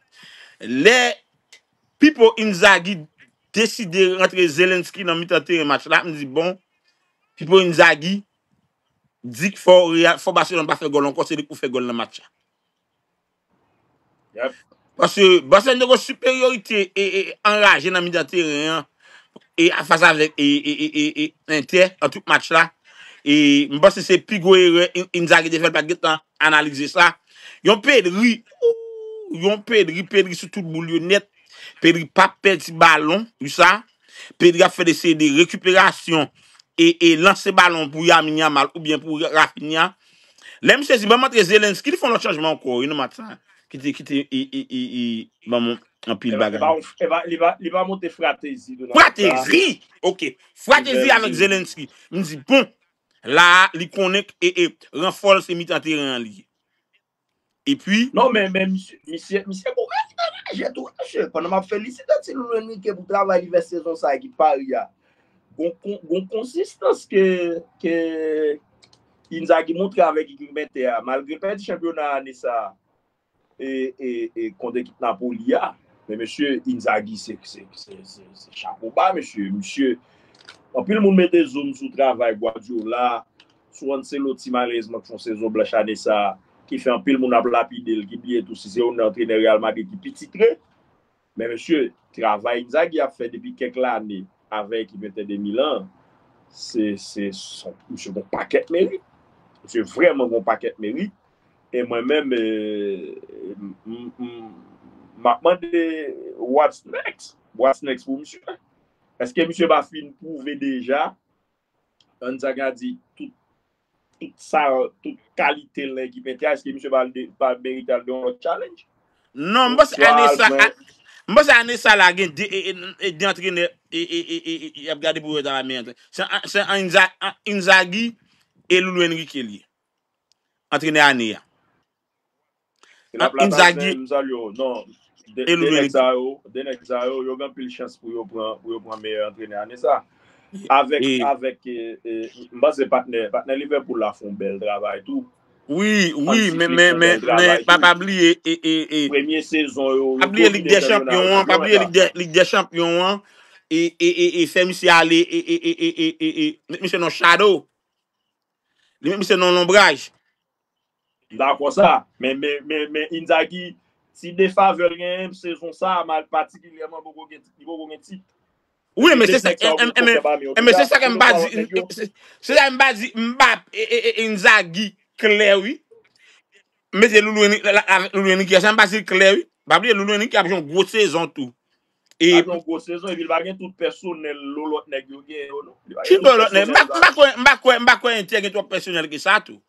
lè Pipo Inzaghi deside rantre Zelensky nan mitan teren match la, m di, bon, Pipo Inzaghi di k fò Real, fò Barcelone pa fè gòl ankò, se li k pou fè gòl nan match la. Yep. Paske Barcelone te gen siperyorite e, e anraje nan mitan teren an e fas avèk e, e, e, e, e Inter an tout match la. E m panse se pi gwo erè In- Inzaghi te fè, l pa t gentan analize sa. Yon Pedri, ou, yon Pedri, Pedri sou tout boul yo nèt. Pedri p ap pèdi balon, wi sa. Pedri ap fè de seri de rekiperasyon e, e lanse balon pou Lamine Yamal oubyen pou Raphinha. Lè misye di, "Ban m antre Zelensky," li fè yon lòt chanjman ankò, wi, nan match sa. Ki te, ki te, e, e, e, e, ban m anpil bagay. E pa, e pa, li pa, li pa monte Fratezi tou nan match sa. Fratezi! Ok. Fratezi avèk Zelensky. M di, bon, la, li konnen e, e, ranfò l se mitan teren an li ye. Epi, non, men, men misye, misye, misye gon rèv nan raje tou, wi, mesye. Pandan m ap felisite Ti Loulou Enrique pou travay li fè sezon sa a, ekip Paris a, gon, gon, gon konsistans ke, ke Inzaghi montre avèk ekip Inter a, malgre l pèdi chanpyona ane sa a, e, e, e kont ekip Napoli a. Men mesye, Inzaghi, se, se, se, se, se chapo ba, mesye. Misye, anpil moun mete zoom sou travay Guardiola, sou Ancelotti, malerezman, ki fè yon sezon blanch ane sa a, ki fè anpil moun ap lapide l, ki bliye tou si se youn nan antrenè Real Madrid ki pi titre. Men mesye, travay Inzaghi ap fè depi kèk lane avèk ekip Inter de Milan, se, se, se, misye gon pakèt merit. Misye vrèman gon pakèt merit. E mwen menm, eh, m, m, m, m ap mande, what's next? What's next pou misye? Èske misye pa fin pwouve deja? Ann sa ka di, tout, tout sa, tout kalite l nan ekip Inter, èske misye pa, pa merite al de yon lòt challenge? Non, m panse ane sa, a- m panse ane sa la gen de, e, e, e, de antrenè, e, e, e, e, e, y ap gade pou yo ta meyen antrenè. Se, se Inza- Inzaghi e Loulou Enrique li ye. Antrenè ane a. N ap la Inzaghi, m salye w. Non, de, e de Loulou nèg Enrique. Sa yo, de nèg sa yo, yo gen anpil chans pou yo pran, pou yo pran meyè antrenè ane sa. Avèk, e, avèk, e, e, m panse patnè, patnè Liverpool la fè yon bèl travay tou. Wi, wi, men, men, men, men, pa, pa bliye, e, e, e, premye sezon yo, pa bliye Lig dè Chanpyon an, pa bliye Lig dè, Lig dè Chanpyon an, e, e, e, e, fè misye ale, e, e, e, e, e, e, e, met misye nan shadow. Li met misye nan lonbraj. M dakò sa, men, men, men, men Inzaghi, ti defavè l genyen sezon sa, mal patikilyèman, poko gen, li poko gen tit. Wi, men se sa, men, men, men, men se sa ke m pa di, se, se sa m pa di, m pa, e, e, e, Inzaghi klè, wi. Mete Loulou Enrique, la, la, avèk Loulou Enrique, sa m pa di l klè, wi. Pa bliye, Loulou Enrique ap jwe yon gwo sezon tou. E ap jwe yon gwo sezon, epi l pa gen tout pèsonèl lo lòt nèg yo gen yo, non. Li pa gen tout pèsonèl sa. Ki lo lòt nèg? M pa, m pa kwè, m pa kwè, m pa kwè Inter gen twòp pèsonèl ke sa tou.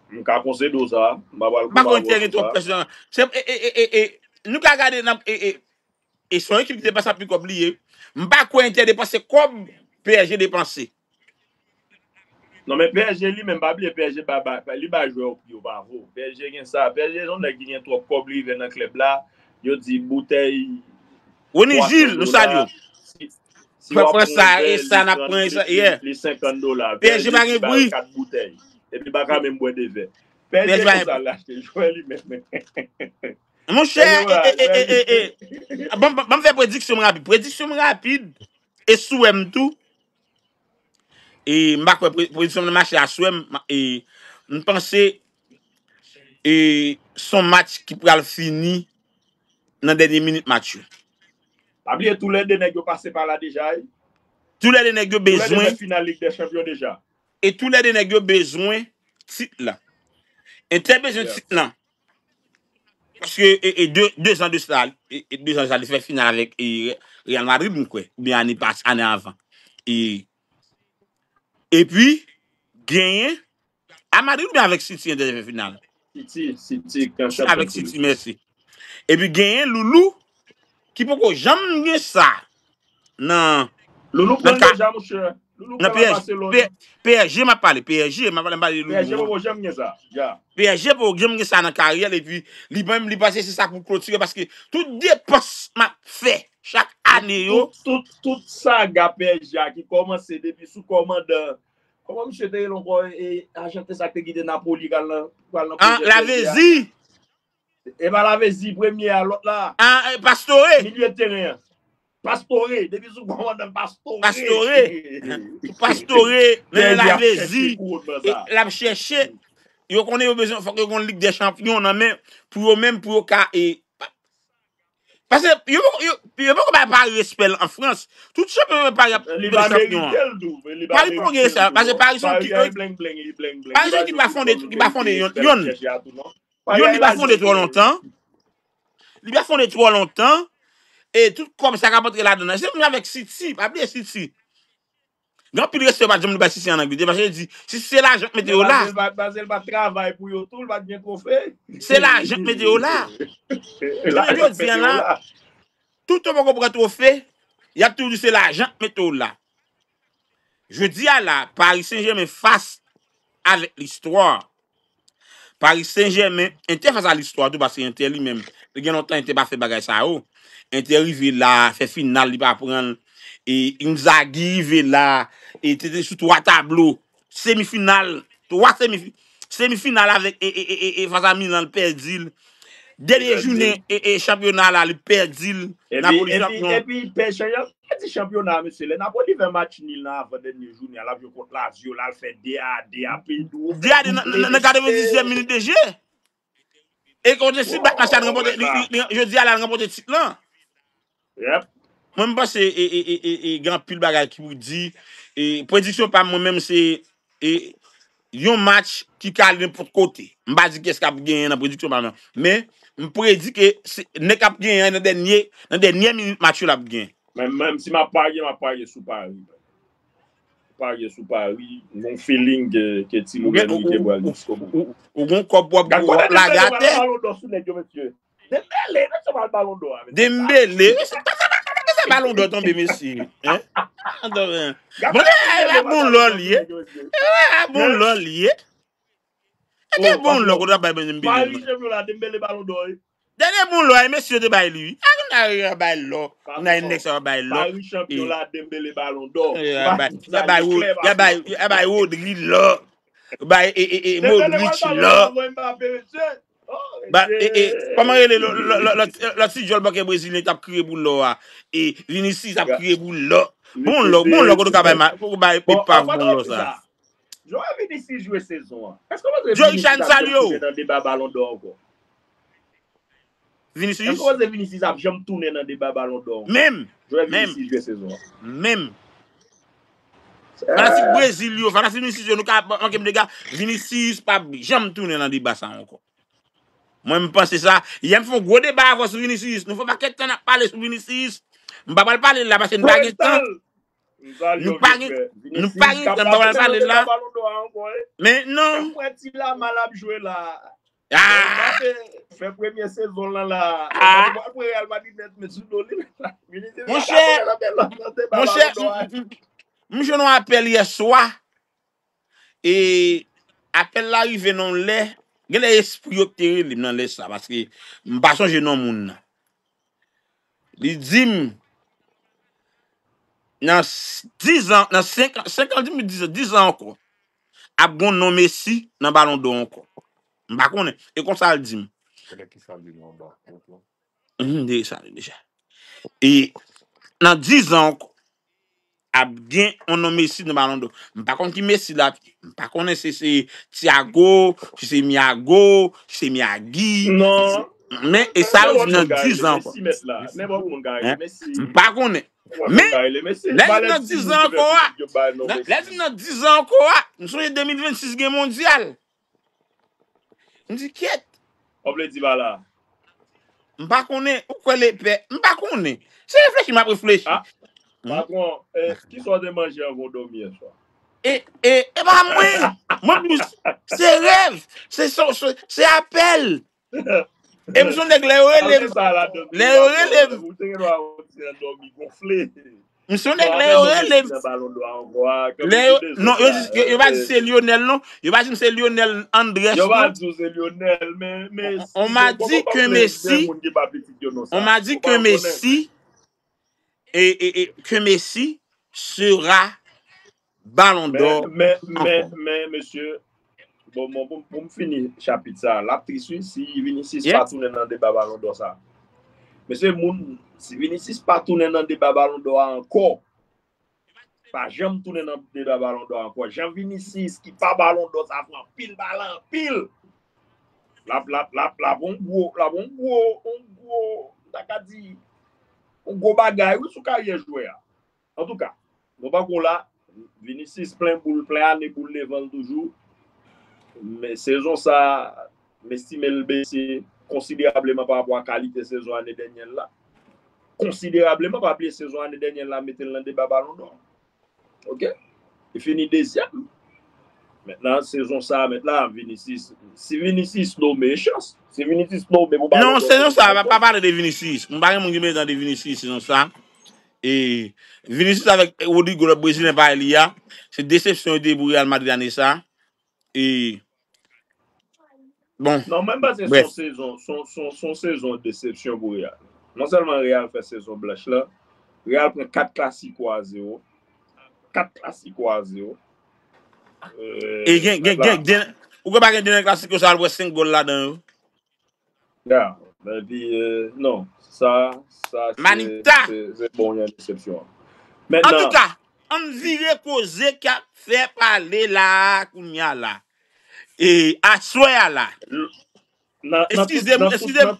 M ka konsede w sa, m pa pral, m pa pral kontre w sou sa. Se, e, e, e, e, e, nou ka gade nan, e, e, e se yon ekip ki depanse anpil kòb li ye. M pa kwè Inter depanse kòb P S G depanse. Non, men P S G li menm, pa bliye P S G ba, ba, ba, li ba jwè yo pri yo pa vo. P S G gen sa, P S G se yon nèg ki gen twòp kòb, li rive nan klèb la, yo di boutèy. Rony Gilles, nou salye w. Si, si w ap pran yon vè, li trant, li, li, li senkant dola. P S G pa gen pri. P S G ba l kat boutèy. Epi l pa ka menm bwè de vè. P S G konsa l achte jwè li menm. Monchè, e, e, e, e, e, e. Bon, bon, bon, m fè prediksyon m rapid. Prediksyon m rapid, e sou m tou. E m pa kwè pre- prediksyon m nan mache a sou m, e m panse e se yon match ki pral fini nan dènye minit match yo. Pa bliye, toulède nèg yo pase pa la deja, wi. Toulède nèg yo bezwen. Toulède fè final Lig dè Chanpyon deja. E toulède nèg yo bezwen tit la. Inter bezwen tit la. Paske, e, e de, de zan de sa, e, e de zan de sa, li fè final avèk, e, Real Madrid, m kwè, oubyen ane pas, ane avan. E, epi, genyen, a Madrid oubyen avèk City, Inter te fè final? City, City, kan chanpyon avèk City, mèsi. Epi genyen Loulou, ki poko janm gen sa nan, Loulou pran deja, monchè. Loulou pran nan P S G, Barcelone. P- P S G, m ap pale, P S G, m ap pale, m pale Loulou. P S G poko janm gen sa. Ya. P S G poko janm gen sa nan karyè l, epi li menm, li panse se sa pou klotire, paske tout depans m ap fè chak ane yo. Tout, tout, tout saga P S G a ki kòmanse depi sou kòmandan, kòman misye te rele ankò, e, ajanten sa k te kite Napoli, k al nan, k al nan pwojè P S G a? Lavezzi. E pa Lavezzi premye a, lòt la. Ah, eh, Pastore. Milye teren an. Pastore, depi sou kòmandan Pastore. Pastore. Pastore, men Lavezzi, l ap chèche. Yo konnen yo bezwen, fòk yo gon Lig dè Chanpyon nan men, pou yo menm, pou yo ka, e, Paske yo, yo, yo poko bay Paris respè l an Frans. Tout chanpyon yo Paris ap Li ba chanpyon an. Merite l tou. Li ba Paris poko gen respè, paske Paris se yon ki, Paris se yon ki pa fonde, ki pa fonde yon, yon. Yon li pa fonde twò lontan. Li pa fonde twò lontan. E tout kòb sa k ap antre ladan nan. Se menm avèk City, pa bliye City. Gen anpil respè yo pa t janm bay City an Angletè, paske yo di, si se lajan k mete yo la. Bazel pa travay pou yo tou, l pa t gen twofe. Se lajan k mete yo la. Jounen jodi a la, tout yo poko pran twofe, y ap toujou di se lajan k mete yo la. Jodi a la, Paris Saint-Germain fas avèk listwa. Paris Saint-Germain, Inter fas a listwa tou, paske Inter li menm, li gen lontan Inter pa fè bagay sa yo. Inter rive la, fè final, li pa pran l. E Inzaghi rive la, e te, te sou twa tablo, semifinal, twa semifi-, semifinal avèk, e, e, e, e, e fas a Milan, li pèdi l. Dènye jounen, e, e chanpyona la, li pèdi l. Napoli chanpyon. Epi, epi, epi, pèdi chanpyona, mesye. Lè Napoli fè match nil nan avan dènye jounen, l ap jwe kont Lazio, la, l fè de a de a, Pedro. De a de nan, nan, nan katrevendizyèm minit de jeu. E kote si Black Machine ranpòte, li, li, li, jodi a la, l ranpòte tit lan. Yep. Mwen, m panse, e, e, e, e, e, gen anpil bagay ki pou di. E, prediksyon pa m, mwen menm, se, e, yon match ki ka al nenpòt kote. M pa di kiyès k ap genyen nan prediksyon pa m nan. Men, m predi ke se, nèg k ap genyen nan dènye, nan dènye minit match yo l ap genyen. Men, menm si m ap parye, m ap parye sou Paris. Parye sou Paris, m gon feeling ke, ke Ti Louben li te pral jiskobou. Ou, ou, ou gon kòb w ap, w ap lage atè. Gad kote Dembélé pral Ballon d'Or, mesye. Dembélé, mesye, pa sa, pa sa Ballon d'Or tonbe, mesye. Hein? Bon, e, e, bon lò li ye. E, bon lò li ye. E, bon lò kote ap bay Dembélé. Paris chanpyon la, Dembélé Ballon d'Or, wi. Dènye bon lò, e mesye yo te bay li, wi. A, n a bay lò. N a nèg sa yo bay lò. Paris chanpyon la, Dembélé Ballon d'Or. Y a bay, y a bay Rodri lò. Bay, e, e, e, Modric lò. Ba, e, e, kòman rele lò, lò, lò, lò, lò ti djòl bòkè brezilyen t ap kriye pou lò a? E Vinicius ap kriye pou lò. Bon lò, bon lò kote w ka bay ma-, kote w bay Epav bon lò sa. Jan Vinicius jwe sezon an. Èske w panse Vinicius ap janm tounen nan deba Ballon d'Or ankò? Vinicius? Èske w panse Vinicius ap janm tounen nan deba Ballon d'Or ankò? Menm. Jan Vinicius jwe sezon an. Menm. Fanatik Brezil yo, fanatik Vinicius yo, nou ka manke m dega, Vinicius p ap janm tounen nan deba sa ankò. Mwen, m panse sa. Yè m fè yon gwo deba avè w sou Vinicius. Nou fè yon pakèt tan n ap pale sou Vinicius. M pa pral pale l la paske n pa gen tan. Nou pa gen, nou pa gen tan, m pa pral pale l la. Men non. Mwen ti la mal ap jwe la. Ah! Mbappé fè premye sezon l lan la. Ah! Mbappé pral pran Real Madrid nèt, men sou do li. Monchè, monchè, m, m, m jwenn yon apèl yè swa. E apèl la rive nan yon lè, genlè espri yo ki te rele m nan lè sa, paske m pa sonje non moun nan. Li di m, nan s-, diz an, nan senk an, senk an, di m diz an, diz an ankò, ap gon non Messi nan Ballon d'Or ankò. M pa konnen. E konsa l di m. Konnen ki sa l di nou anba. Mhm, de sa, deja. E nan diz an ankò, ap gen yon non Messi nan Ballon d'Or. M pa konn ki Messi la, m pa konnen si se Thiago, si se Miago, si se Miagi. Non. Men, e sa yo di nan diz an ankò. Hein? M pa konnen. Men, lè di nan diz an ankò a, lè di nan diz an ankò a, m sonje de mil vennsis gen mondyal. M di, kyèt. Ou vle di pa la? M pa konnen, ou kwè lepè, m pa konnen. Se reflechi m ap reflechi. Ah, patwon, eh, kisa w te manje anvan w dòmi yè swa? E, e, e pa mwen. Mwen plis, se rèv, se, se, se, se apèl. E m se yon nèg lè yo rele m. Lè yo rele m. Ou te gen dwa wè yon ti jan dòmi gonfle. M se yon nèg lè yo rele m. Lè yo, non, yo, yo, yo pa di se Lionel, non. Yo pa di m se Lionel Andres, non. Yo pa di w se Lionel, men, men on m'a dit que Messi, on m'a dit que Messi, et, et, et que Messi sera Ballon d'Or ankò. Men, men, men, men, mesye, bon, bon, pou, pou m fini chapit sa, l ap tris, wi, si Vinicius pa tounen nan deba Ballon d'Or sa. Mesye, moun, si Vinicius pa tounen nan deba Ballon d'Or a ankò, pa janm tounen nan deba Ballon d'Or ankò. Jan Vinicius, ki pa Ballon d'Or sa, fè anpil balan, anpil. L ap, l ap, l ap, l ap yon gwo, l ap yon gwo, yon gwo, ta ka di yon gwo bagay, wi, sou karyè jwè a. Antouka, nou pako la, Vinicius plen boul, plen ane boul devan l toujou. Men sezon sa, m estime l bese konsiderableman pa rapò a kalite sezon ane dènyè l la. Konsiderableman, pa bliye sezon ane dènyè l la mete l nan deba Balon dò. Ok? Li fini dezyèm. Mentnan, sezon sa, mentnan, Vinicius, si Vinicius nome, chans. Si Vinicius nome pou Balon dò, sezon sa, pa, pa pale de Vinicius. M pa gen moun ki mete tande Vinicius sezon sa. E Vinicius avèk Rodrygo, lòt brezilyen parèy li a, se desepsyon yo te ye pou Real Madrid ane sa. E bon, non, mwen panse se yon sezon, se yon, se yon, se yon sezon desepsyon pou Real. Non sèlman Real fè sezon blanch la, Real pran kat klasiko a zewo. Kat klasiko a zewo. E gen, gen, gen, gen, ou gen pa gen dènye klasiko sa, al wè senk gòl ladan yo. Ya, epi, euh, non, sa, sa, se, Manita! Se, se bon, yon desepsyon. Mentnan, antouka, ann vire koze k ap fè pale la a, kounye a la. E aswè a la. Eskize m, eskize m,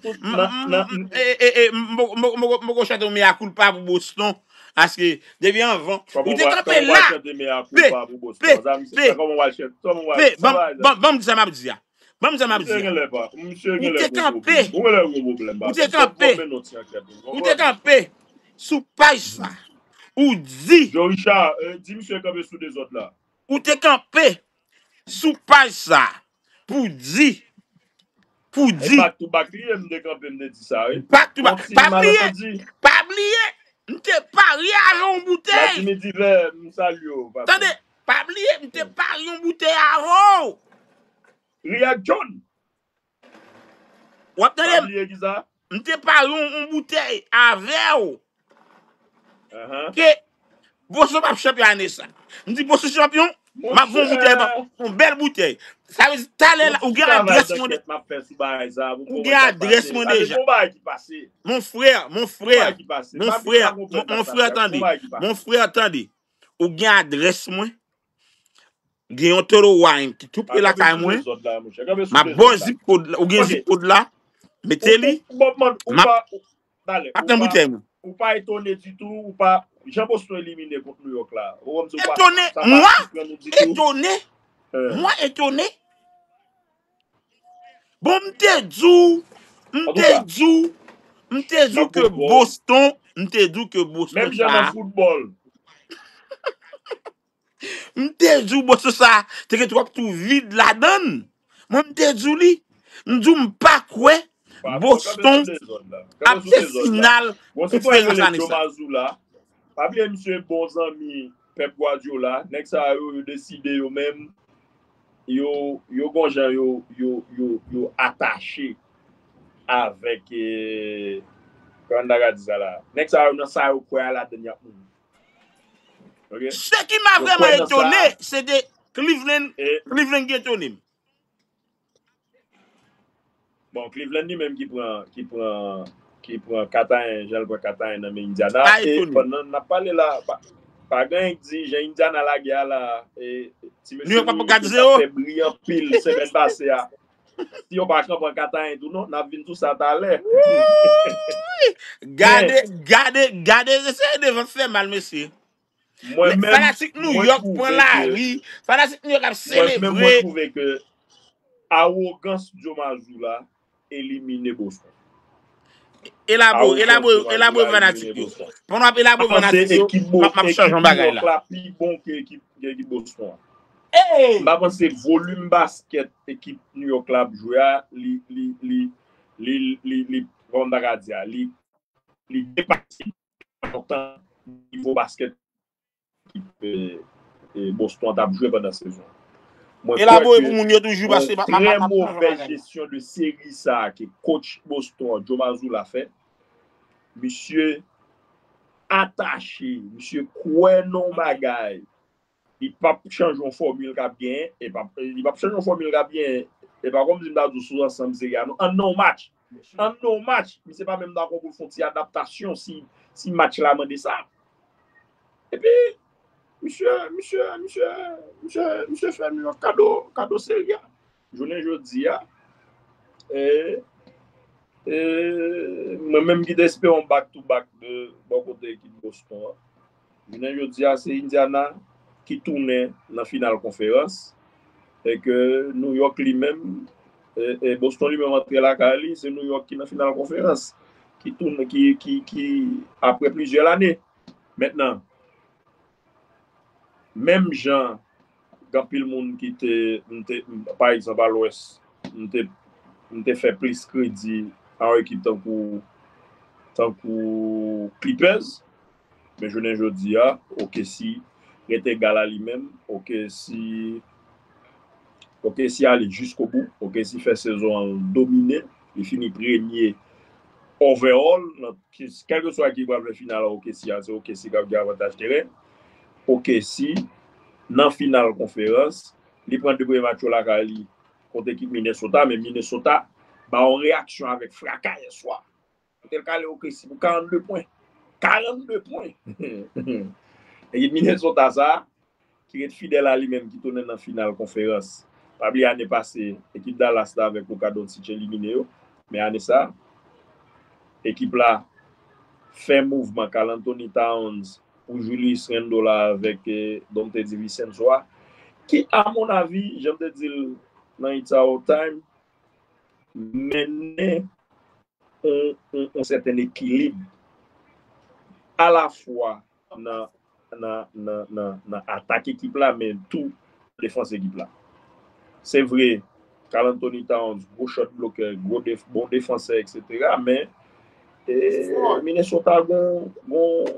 m poko chante yon mea culpa pou Boston, paske depi anvan, ou te kanpe la. P, P, P, P, ban m di sa m ap di a. Ban m di sa m ap di a. Ou te kanpe. Ou te kanpe. Ou te kanpe sou paj sa. Ou di. Joe Richard, di misye kanpe sou dezòd la. Ou te kanpe sou paj sa. Pou di. Pou di. Back to back li ye, m te kanpe, m te di sa, wi. Back to back. Pa bliye. Pa bliye. M te parye avè yon boutèy. Vladimir Divert, m salye w, patwon. Tande, pa bliye, m te parye yon boutèy avè w. React John. W ap tande m? M te pare yon, yon boutèy avè w. Ke Boston p ap chanpyon ane sa. M di Boston chanpyon, m ap voye yon boutèy, yon bèl boutèy. Sa vle di, talè la, ou gen adrès mwen. Ou gen adrès mwen deja. Mon frè, mon frè, mon frè, mon, mon frè, tande. Mon frè, tande. Ou gen adrès mwen. Gen yon Total Wine ki tou pre lakay mwen. M ap ba w zip code la. Ou gen zip code la? Mete li. M ap, m ap nan boutèy mwen. Ou pa etone ditou, ou pa, jan Boston elimine kont New York la. Etone? Mwen? Etone? Mwen etone? Bon, m te di w, m te di w, m te di w ke Boston, m te di w ke Boston sa. Menm jan nan foutbòl. M te di w Boston sa te gen twòp twou vid ladan l. Mwen, m te di w li. M di w m pa kwè Boston ap fè final konferans ane sa. Pa bliye misye bon zanmi Pep Guardiola. Nèg sa yo, yo deside yo menm, yo, yo gon jan yo, yo, yo, yo atache avèk, eh, kòman n ta ka di sa la? Nèg sa yo nan sa yo kwè a ladann y ap mouri. Se ki m a vrèman etone, se te Cleveland, Cleveland ki etone m. Bon, Cleveland li menm ki pran, ki pran, ki pran kat a en, jan l pran kat a en nan men Indiana. E pandan n ap pale la, pa, pa gen anyen k di jan Indiana lage a la, e, ti mesye New York ap fè bri anpil semèn pase a. Si yo pa kanpe an kat a en tou non, n ap vin sou sa talè. Gade, gade, gade, se devan fè mal, mesye. Mwen menm, fanatik New York pran lari, fanatik New York ap selebre. Mwen menm, mwen twouve ke awogans Joe Mazzulla elimine Boston. Elabore, elabore, elabore fanatik yo. Pandan w ap elabore fanatik yo, m ap, m ap chanje yon bagay la. New York la pi bon ke ekip, ke ekip Boston an. M pa panse volim baskèt ekip New York la ap jwe a, li, li, li, li, li, li, kòman m ta ka di a, li, li depase lontan nivo baskèt ekip, e, e, Boston an t ap jwe pandan sezon an. Mwen kwè ke yon trè movèz jesyon de seri sa a ke coach Boston an, Joe Mazzulla, fè. Misye atache, misye kwè nan yon bagay. Li p ap chanje yon fòmil k ap genyen, e p ap, li p ap chanje yon fòmil k ap genyen, e pa kòmsi m ta di w sou ansanm seri a, non. An nan yon match. An nan yon match, misye pa menm dakò pou l fè yon ti adaptasyon si, si match la mande sa. Epi, misye, misye, misye, misye, misye fè New York kado, kado seri a. Jounen jodi a, e, E, mwen menm ki te espere yon back to back de bò kote ekip Boston an. Jounen jodi a, se Indiana ki tounen nan final konferans. E ke New York li menm, e, e Boston li menm antre lakay li, se New York ki nan final konferans. Ki tounen, ki, ki, ki, apre plizyè lane. Mentnan, menm jan gen anpil moun ki te, m te, m, pa egzanp, a Lwès, m te, m te fè plis kredi a yon ekip tankou, tankou Clippers, men jounen jodi a, O K C rete egal a li menm, O K C, O K C ale jiskobou, O K C fè sezon an domine, li fini premye overall, nan, kèlkeswa ki pral fè final an O K C a, se O K C k ap gen avantaj teren. O K C, nan final konferans, li pran de premye match yo lakay li kont ekip Minnesota, men Minnesota ba yon reyaksyon avèk fraka yè swa. Kote l kale O K C pou karannde pwen. Karannde pwen! Ekip Minnesota sa, ki ret fidèl a li menm, ki tounen nan final konferans. Pa bliye ane pase, ekip Dallas la avèk Luka Doncic elimine yo. Men ane sa, ekip la fè mouvman Karl Anthony Towns pou Julius Randle la avèk, eh, Donte DiVincenzo a, ki, a mon avi, jan m te di l nan It's Our Time, mennen yon, yon, yon sèten ekilib alafwa nan, nan, nan, nan, nan atak ekip la, men tou defans ekip la. Se vre, Karl Anthony Towns, gwo shot blocker, gwo def, bon defansè, et cetera, men, eh, Minnesota gon, gon,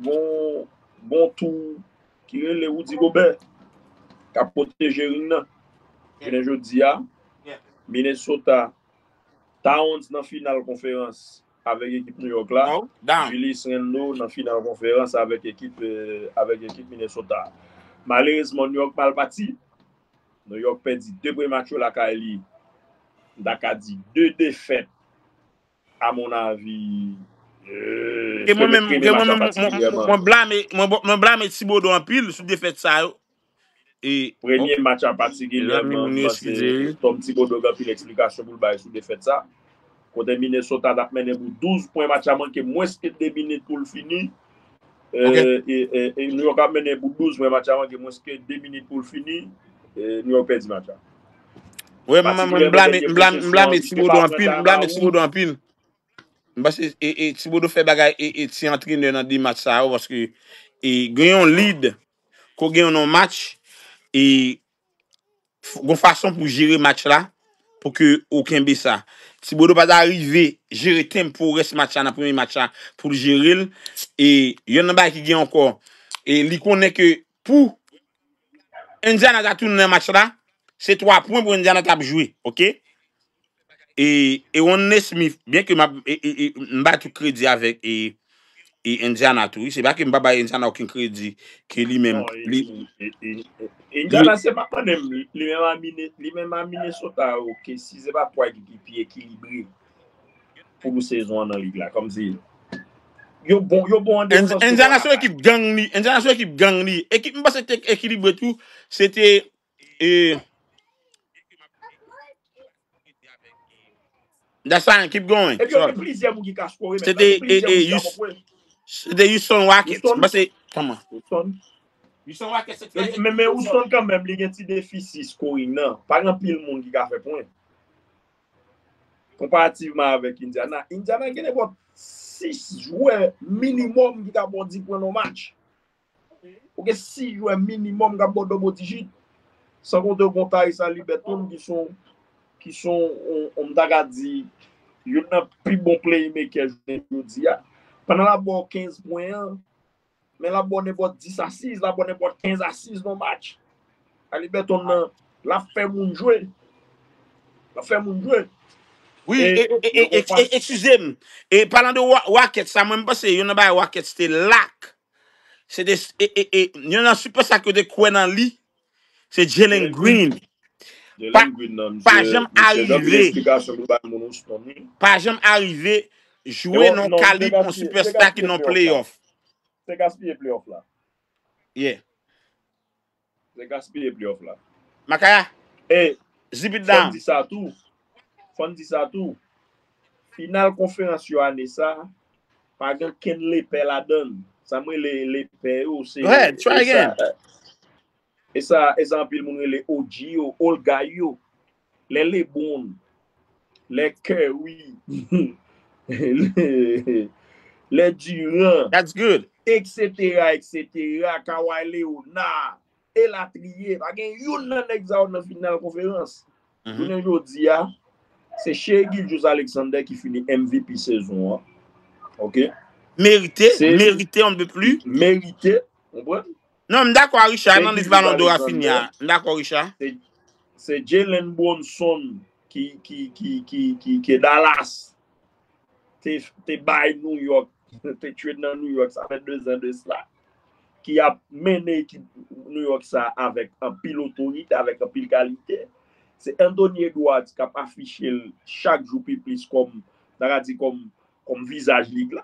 gon, gon tou ki rele Rudy Gobert, k ap pwoteje ring nan. Jounen jodi a, Minnesota, Towns nan final konferans avèk ekip New York la. Julius Randle nan final konferans avèk ekip, eh, avèk ekip Minnesota. Malerezman, New York mal pati. New York pèdi de premye match yo lakay li. M ta ka di de defèt, a mon avi, eh, se le premye match an patikilyèman. Mwen blame, mwen, mwen blame Thibodeau anpil sou defèt sa yo. E, premye match an patikilyèman, m panse Tom Thibodeau gen anpil eksplikasyon pou l bay sou defèt sa. Kote Minnesota t ap mennen pou douz pwen, match la manke mwens ke de minit pou l fini. Eh, e, e, e New York ap mennen pou douz pwen, match la manke mwens ke de minit pou l fini. E New York pèdi match la. Wi, mwen, mwen, m blame, m blame, m blame Thibodeau anpil, m blame Thibodeau anpil. M panse, e, e Thibodeau fè bagay, e, e ti antrenè nan de match sa yo, paske, e gen yon lead, ke w gen yon match, e f, gon fason pou jere match la, pou ke ou kenbe sa. Thibodeau pa ta rive jere tempo rès match la nan premye match la pou l jere l. E yonn nan bagay ki gen ankò, e li konnen ke pou Indiana ta tounen nan match la, se twa pwen pou Indiana t ap jwe, oke? E, e Ron Nesmith, byen ke m ap, e, e, e, m ba tout kredi avèk, e, e Indiana tou, wi. Se pa ke m pa bay Indiana okenn kredi, ke li menm, non, e, li, e, e, e, Indiana, se pa mwen menm, li menm a Mine, li menm a Minnesota, oke, si se pa twa ekip ki pi ekilibre pou sezon an nan lig la, kòmsi yo bon, yo bon an defans, yo bon an atak. Indiana se yon ekip gang li, Indiana se yon ekip gang li. Ekip, m panse te ekilibre tou, se te, e, That's fine, keep going. Epi yo gen plizyè moun ki ka skore menm. Se te, e, e, Houston, se te Houston Rockets. M panse, kòman? Houston. Houston Rockets, se trè. Men, men Houston kanmenm, li gen ti defisi scoring nan. Pa gen anpil moun ki ka fè pwen. Konparativman avèk Indiana. Indiana gen nenpòt sis jwè minimòm ki ka ba w dis pwen nan match. Ou gen sis jwè minimòm k ap ba w double digit. San konte w gen yon Tyrese Haliburton ki se yon, ki se yon, yon, m ta ka di, youn nan pi bon playmaker jounen jodi a. Pandan l ap ba w kenz pwen an, men l ap ba w nenpòt dis asis, l ap ba w nenpòt kenz asis nan match. Haliburton nan, l ap fè moun jwe. L ap fè moun jwe. Wi, e, e, e, e, e, eskize m. E palan de Wa-, Rockets sa, mwen m panse youn nan bagay Rockets te lak. Se te, e, e, e, youn nan sipèsta ke yo te kwè nan li, se Jalen Green. Jalen Green nan, pa janm arive. Pa janm arive jwe nan kalib yon sipèsta ki nan playoff. Se gaspiye playoff la. Yeah. Se gaspiye playoff la. Makaya. E, zip it down. Fò n di sa tou. Fò n di sa tou. final konferans yo ane sa, pa gen kenn lepè ladan l. Sa m rele lepè yo, se Go ahead, try e sa, again. e sa, e sa anpil moun rele O G yo, old guy yo. Lè LeBron, lè Curry, lè Durant, That's good. etsetera, etsetera, Kawhi Leonard, elatriye. Pa gen youn nan nèg sa yo nan final konferans. Mhm. Jounen jodi a, se Shai Gilgeous-Alexander ki fini M V P sezon an. Ok? Merite, Se- merite, on ne peut plus. Merite, konprann? Non, m dakò a Richard, Shai nan lis Balon dò a Gilgeous-Alexander. Fini a. M dakò, Richard. Se, se Jalen Brunson ki, ki, ki, ki, ki, ki Dallas te, te bay New York, te trade nan New York, sa fè de zan de sla. Ki ap mennen ekip New York sa avèk anpil otorite, avèk anpil kalite. Se Anthony Edwards k ap afiche l chak jou pi plis kòm, n a ka di kòm, kòm vizaj lig la,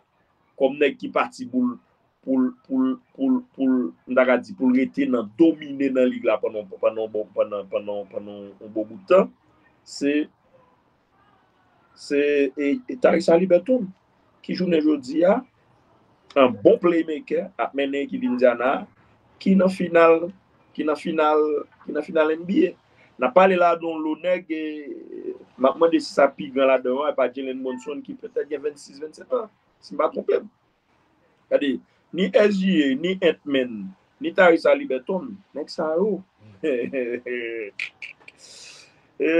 kòm nèg ki pati pou l, pou l, pou l, pou l, pou l, m ta ka di, pou l rete nan domine nan lig la pandan, pandan, pandan, pandan, pandan yon bon bout tan. Se, se e, e Tyrese Haliburton ki jounen jodi a, an bon playmaker, ap mennen ekip Indiana a, ki nan final, ki nan final, ki nan final N B A. N ap pale la de yon lo nèg, e, m ap mande si sa pi gran ladan yo a, e pa Jalen Brunson ki petèt gen vennsis, vennset an, si m pa twonpe m. Gade, ni S G A, ni Ant-Man, ni Tyrese Haliburton, nèg sa yo. E,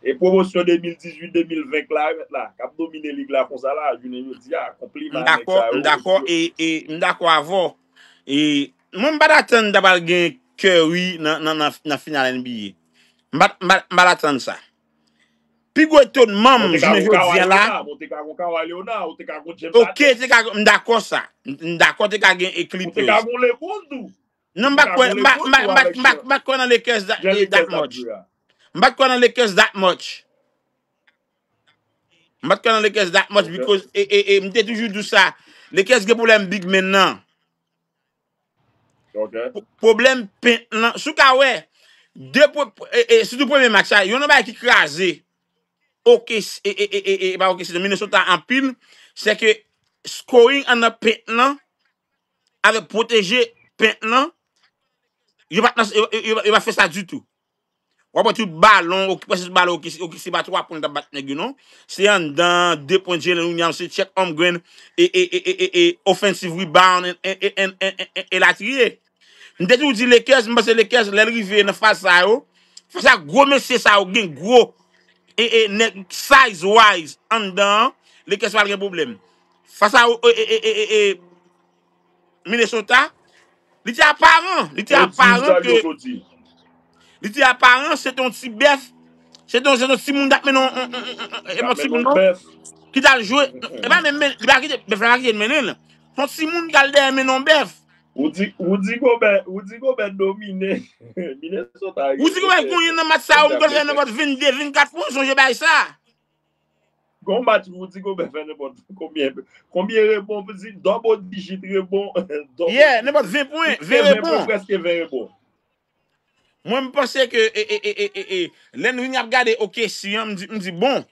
e pwomosyon de mil dizuit, de mil ven la, mèt la, k ap domine lig la konsa la, jounen jodi a, konpliman M a nèg dakò, sa yo. M dakò, e, e m dakò avè w. E mwen, m pa t atann ta pral gen Curry nan, nan, nan, nan final N B A. M pa, m pa, m pa t atann sa. Pi gwo etonman m, Ou te ka jounen gon Kawhi jodi a la. Leonard, ou te ka gon Kawhi Leonard, ou te ka gon James Ok, Harden. Te ka, m dakò sa. M dakò, te ka gen e Ou te Clippers. Ka gon LeBron tou. Non, m pa kwè, m pa, m pa, m pa, m pa, m pa kwè nan Lakers that, that much. M pa kwè nan Lakers that much. M pa kwè nan Lakers that much because e, e, e, m te toujou di sa. Lakers gen pwoblèm big men nan. Pwoblèm pent lan. Si w ka wè, de, e, e, sitou premye match la, yon nan bagay ki kraze. Ok, e, e, e, e, e, pa ok, se Minnesota anpil, se ke scoring anndan pent lan, avèk pwoteje pent lan, yo pa, yo, yo, yo pa fè sa ditou. W ap wè tout balon, ok, prèske tout balon, ok, ok, se pa twa pwen l t ap bat nèg yo, non. Se anndan, de pwen Jalen Williams, se check Holmgren, e, e, e, e, e, e, offensive rebound, e, e, e, e, e, e, e latriye. M te toujou di Lakers, m panse Lakers, lè l rive nan faz sa yo, fas a gwo mesye sa yo gen gwo, e, e, nèg size wise anndan an, Lakers pral gen pwoblèm. Fas a, e, e, e, e, e, e, Minnesota, li te aparan, li te aparan ke, li te aparan, se te yon ti bèf, se te yon, se te yon timoun t ap mennen yon, yon, yon, yon, yon, yon timoun non, ki t al jwe, e pa menm, men- li pa kite, bèf la pa kite l mennen l. Se yon timoun k al dèyè mennen yon bèf. Rudy, Rudy Gobert, Rudy Gobert domine Minnesota. Rudy Gobert kounye nan match sa yo, m kwè l fè nenpòt vennde, vennkat pwen, sonje bagay sa. Gon match Rudy Gobert fè nenpòt konbyen, konbyen rebon, pou di double digit rebon, double Yeah, nenpòt ven pwen, ven rebon. Prèske ven rebon. Mwen, m panse ke, e, e, e, e, e, e, lè n vin ap gade O K C an, m di, m di, bon,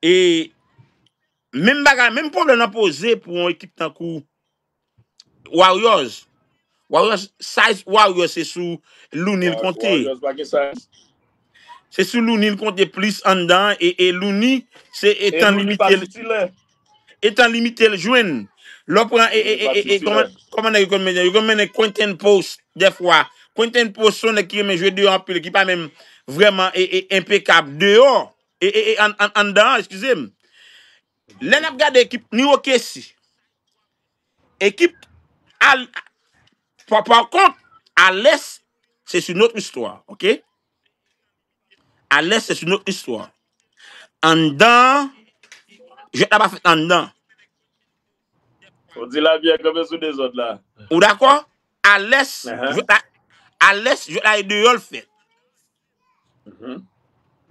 e, menm bagay, menm pwoblèm nan poze pou yon ekip tankou Warriors. Warriors, size Warriors, se sou Looney l konte. Warriors pa gen size. Se sou Looney l konte plis anndan, e, e Looney, se e tan limite l, e tan limite l jwenn. Lè w pran, e, e, e, e, e, kòman, kòman nèg yo konn mennen, yo konn mennen Quentin Post, dèfwa. Quentin Post, se yon nèg ki renmen jwe deyò anpil, ki pa menm vrèman, e, e, enpekab deyò. E, e, e, an, an, anndan an, eskize m. Lè n ap gade ekip New O K C, ekip al, pa, pa kont, a lès, se sou nòt istwa, ok? A lès, se sou nòt istwa. Anndan, jwèt la pa fèt anndan. Ou di lapyè kanpe sou dezòd la. Ou dakò? A lès, jwèt la, a lès, jwèt la e deyò l fèt.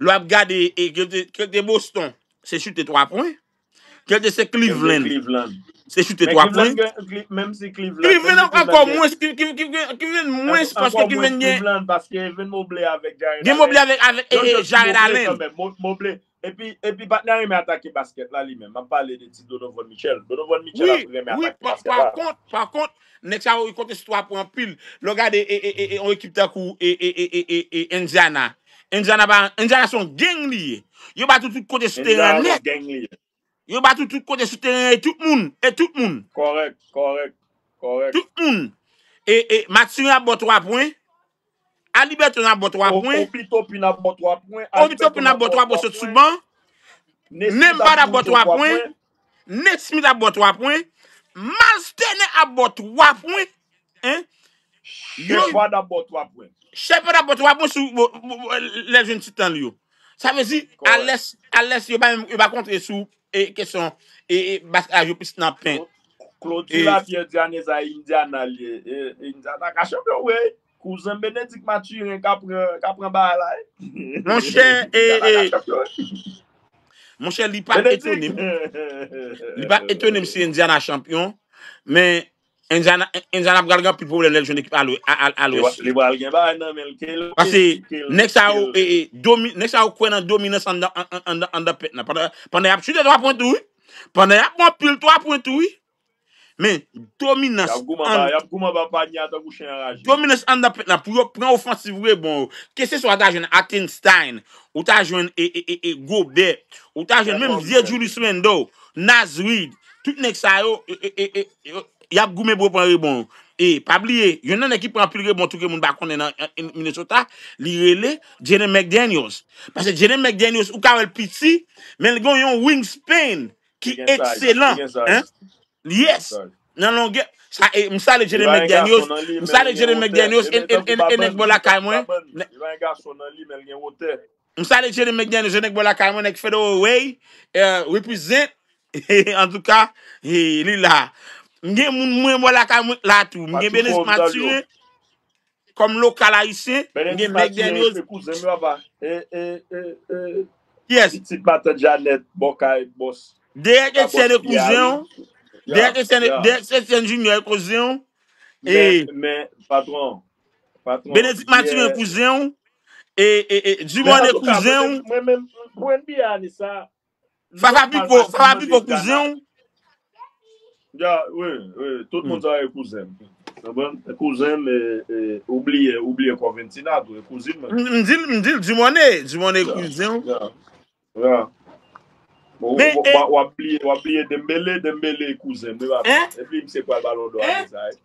Lè w ap gade, e, kote, kote Boston, se chute twa pwen. Kèlke se Cleveland. Se choute twa pwen. Menm si Cleveland Cleveland ankò mwens, Cleveland mwens paske Cleveland gen Cleveland paske Evan Mobley avèk Jarrett gen Mobley avèk avèk Jarrett Allen. Mobley. Epi, epi patnè a renmen atake baskèt la li menm. M ap pale de ti Donovan Mitchell. Donovan Mitchell ap renmen atake baskèt la. Pa kont, pa kont, nèg sa yo konteste twa pwen anpil. Lè w gade e, e, e, e, yon ekip tankou e, e, e, e, e, e, Indiana. Indiana pa, Indiana se yon gang li ye. Yo bat ou tout kote sou teren an nèt. Yo bat ou tout kote sou teren e tout moun, e tout moun. Kòrèk, kòrèk, kòrèk. Tout moun. E, e, Mathurin ap ba w twa pwen. Haliburton ap ba w twa pwen. Obi Toppin ap ba w twa pwen. Obi Toppin ap ba w twa pwen sot sou ban. Nembhard ap ba w twa pwen. Nesmith ap ba w twa pwen. Miles Turner ap ba w twa pwen. Hein? Sheppard ap ba w twa pwen. Sheppard ap ba w twa pwen sou lè l jwenn ti tan li yo. Sa vle di, alès, alès yo pa menm, yo pa kontre sou e kesyon e, e bas a yo plis nan pen. Claudy Lapierre di Aneza Indiana li ye. E, Indiana ka chanpyon vre. Kouzen Bénédicte Mathurin ka pran, ka pran bagay la. Monchè, e, e, monchè, li pa etone m. Li pa etone m si Indiana chanpyon, men Indiana, Indiana ap pral gen anpil pwoblèm lè l jwenn ekip a lwès. Li pral gen bagay nan men l. Paske nèg sa yo, e, e, domi, nèg sa yo kwè nan dominans anndan, anndan, anndan pent nan. Pandan, pandan y ap choute twa pwen tou, wi. Pandan y ap pran anpil twa pwen tou, wi. Men, dominans anndan pent nan pou yo pran ofansiv rebon yo. Keseswa w ta jwenn Hartenstein, ou ta jwenn e, e, e, e, Gobert, ou ta jwenn menm vye Julius Randle, Naz Reid, tout nèg sa yo, e, e, e, e, yo, y ap goumen pou yo pran rebon yo. E pa bliye, youn nan nèg ki pran anpil rebon tou ke moun pa konnen nan, nan Minnesota, li rele Jaden McDaniels. Paske Jaden McDaniels, ou ka wè l piti, men l gen yon wingspan ki ekselan. Hein? Yes. Nan longè. Sa, e, m salye Jaden McDaniels. M salye Jaden McDaniels. E, e, e, e nèg bò lakay mwen. Li pa yon gason nan li, men l gen wotè. M salye Jaden McDaniels, nèg bò lakay mwen, nèg Federal Way, eh, represent. Antouka, eh, li la. M gen moun mwen bò lakay mwen la tou. M gen Bénédicte Mathurin kòm lokal ayisyen, m gen McDaniels. Kouzen m yo apa. E, e, e, e, yes. Pitit matant Janet, bòkay, bòs. Derek Etienne e kouzen w. Derek Etienne, Derek Etienne Junior e kouzen w. E men, men, patwon, patwon, Bénédicte Mathurin kouzen w. E, e, e, Dumornay kouzen w. Mwen menm, pou N B A ane sa, Fafa Picault, Fafa Picault kouzen w. Ya, wi, wi, tout moun sa yo kouzen m. Konprann? Kouzen m, e, e, ou bliye, ou bliye Corventina tou, e kouzin mwen. M, m di l, m di l, Dumornay, Dumornay kouzen w. Ya, ya. Bon, w, w, w ap bliye, w ap bliye Dembélé, Dembélé kouzen m, wi papa. Epi misye pral Ballon d'Or ane sa, wi.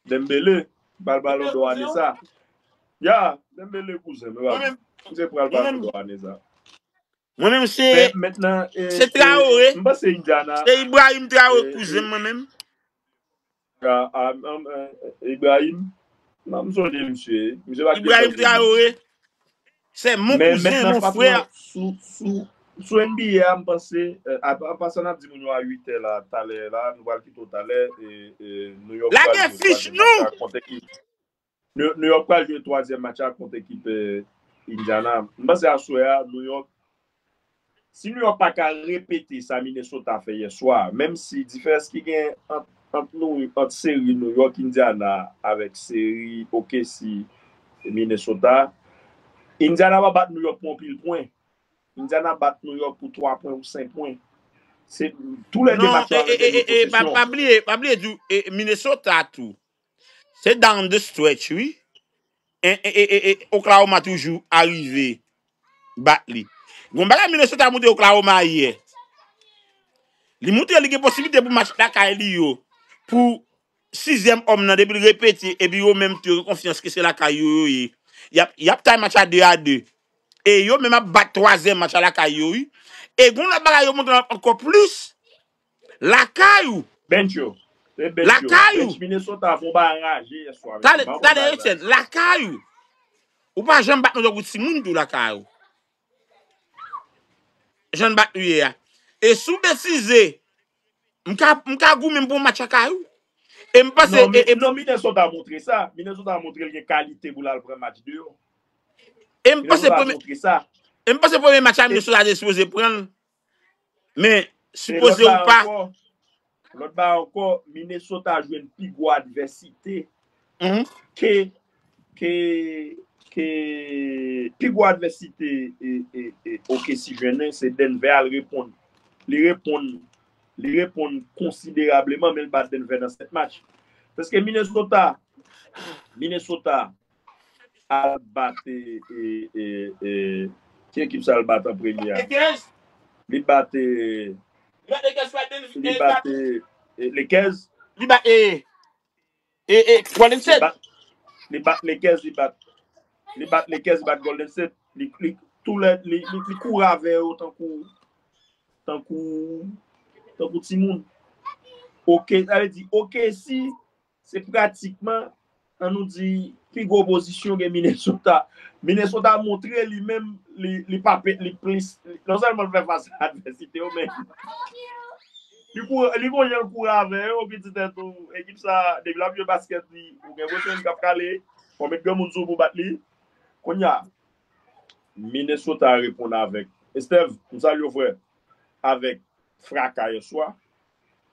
Dembélé pral Balon dò ane sa. Ya, Dembélé kouzen m, wi. Misye pral Balon dò ane sa. Mwen menm se, se Traoré. M panse Indiana. Se Ibrahim Traoré kouzen m mwen menm. Ibrahim, m sonje misye. Ibrahim Traoré. Se mon kouzen, mon frè. Sou, sou, sou N B A, m panse, an pasan, n ap di moun yo a uit è la, talè la, nou pral kite w talè, e, e, New York pral jwe twazyèm match la kont ekip. New, New York pral jwe twazyèm match la kont ekip, e, Indiana. M panse aswè a, New York, si New York pa ka repete sa Minnesota fè yè swa, menm si diferans ki gen ant, ant nou, ant seri New York, Indiana avèk seri O K C, Minnesota, Indiana va bat New York pou anpil pwen. Indiana bat New York pou twa pwen ou senk pwen. Se tou lè de match yo avèk de posesyon. Pa, pa bliye, pa bliye tou, e, Minnesota tou. Se down the stretch, wi. E, e, e, e, e, Oklahoma toujou arive bat li. Gon bagay Minnesota montre Oklahoma yè. Li montre li gen posiblite pou match lakay li yo. Pou sizyèm òm nan, depi l repete, epi yo menm tou yo gen konfyans ke se lakay yo yo ye. Y ap, y ap tay match la de a de. E yo menm ap bat twazyèm match la lakay yo, wi. E gon lòt bagay yo montre ankò plis. Lakay ou. Bench yo. Se bench yo. Lakay ou. Bench Minnesota fè yon bagay raje yè swa. Tande, tande, Etienne, lakay ou. Ou pa janm bat nou tankou timoun tou lakay ou. Jan n bat nou ye a. E si w betize, m ka, m ka goumen m pou yon match lakay ou. E m panse, non, e, e, non, Minnesota montre sa. Minnesota montre l gen kalite pou l al pran match deyò. E m panse premye, e m panse premye match la, Minnesota te sipoze pran l. Men, sipoze ou pa. Lòt bagay ankò, Minnesota jwenn pi gwo advèsite ke, ke, ke, pi gwo advèsite e, e, e, O K C jwenn, se Denver al reponn. Li reponn, li reponn konsiderableman, men l bat Denver nan sèt match. Paske Minnesota, Minnesota al bat, e, e, e, e, ki ekip sa al bat an premye a? Li bat, e, li bat, e, e, Lakers. Li bat, e, e, e, Golden State. Li bat, li bat Lakers, li bat, li bat Lakers, li bat Golden State. Li, li, tou lè, li, li, li kouri avè yo tankou, tankou, tankou timoun. O K, sa vle di, O K C, se pratikman, ann nou di, pi gwo pozisyon gen Minnesota. Minnesota montre li menm, li, li pa pe, li plis, li, non sèlman l fè fas a advèsite yo, men li kouri, li gon jan l kouri avè yo, ou di tèt ou, ekip sa, depi l ap jwe baskèt li, ou gen enpresyon li k ap kale, fò w met granmoun sou ou pou bat li. Kounye a, Minnesota reponn avèk, Estèv, m salye w, frè, avèk fraka yè swa.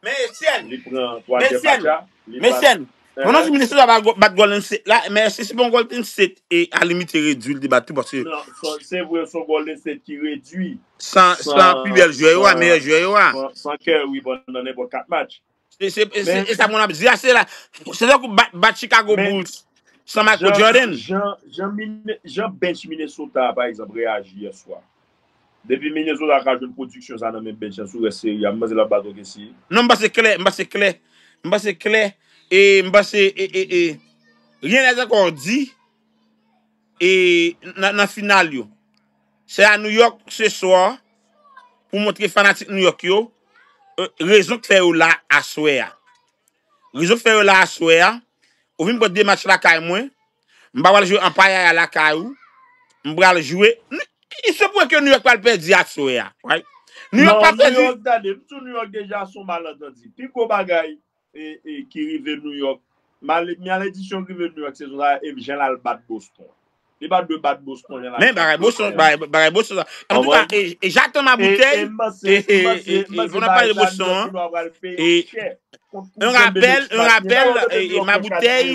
Men Etienne, li pran twazyèm match la. Men Etienne, pandan ti Minnesota bat, bat Golden State la, men se, se bon Golden State e a limite redui l te bat tou paske. Non, se, se vre, se yon Golden State ki redui. San, san pi bèl jwè yo a, meyè jwè yo a. San, san Curry pandan nenpòt kat match. Se, se, se, se sa moun ap di a, se la. Se tankou bat, bat Chicago Bulls san Michael Jordan. Jan, jan, jan bench Minnesota, pa egzanp, reyaji yè swa. Depi Minnesota ka jwenn pwodiksyon sa nan men bench lan sou rès seri a, m panse l ap bat O K C. Non, m panse klè, m panse klè. M panse klè. E m panse, e, e, e, rien n'est encore dit. E nan, nan final yo. Se a New York se swa pou montre fanatik New York yo, e, rezon k fè yo la aswè a. Rezon k fè yo la aswè a, ou vin pran de match lakay mwen, m pa pral jwe an payaya lakay ou, m pral jwe, il se pourrait que New York pral pèdi aswè a, right? New York pa pèdi. New York, tande, m sou New York deja, se yon malantandi. Pi gwo bagay e, e, ki rive New York. Mal-, maledisyon ki rive New York sezon sa, e jan l al bat Boston. Li pa t dwe bat Boston jan l al bat Boston. Men bagay Boston, bagay, bagay Boston sa. Antouka, e, e Jatan Maboutèy, e, e, e, e, nou ap pale de Boston an. E, yon rapèl, yon rapèl, e, e, Maboutèy.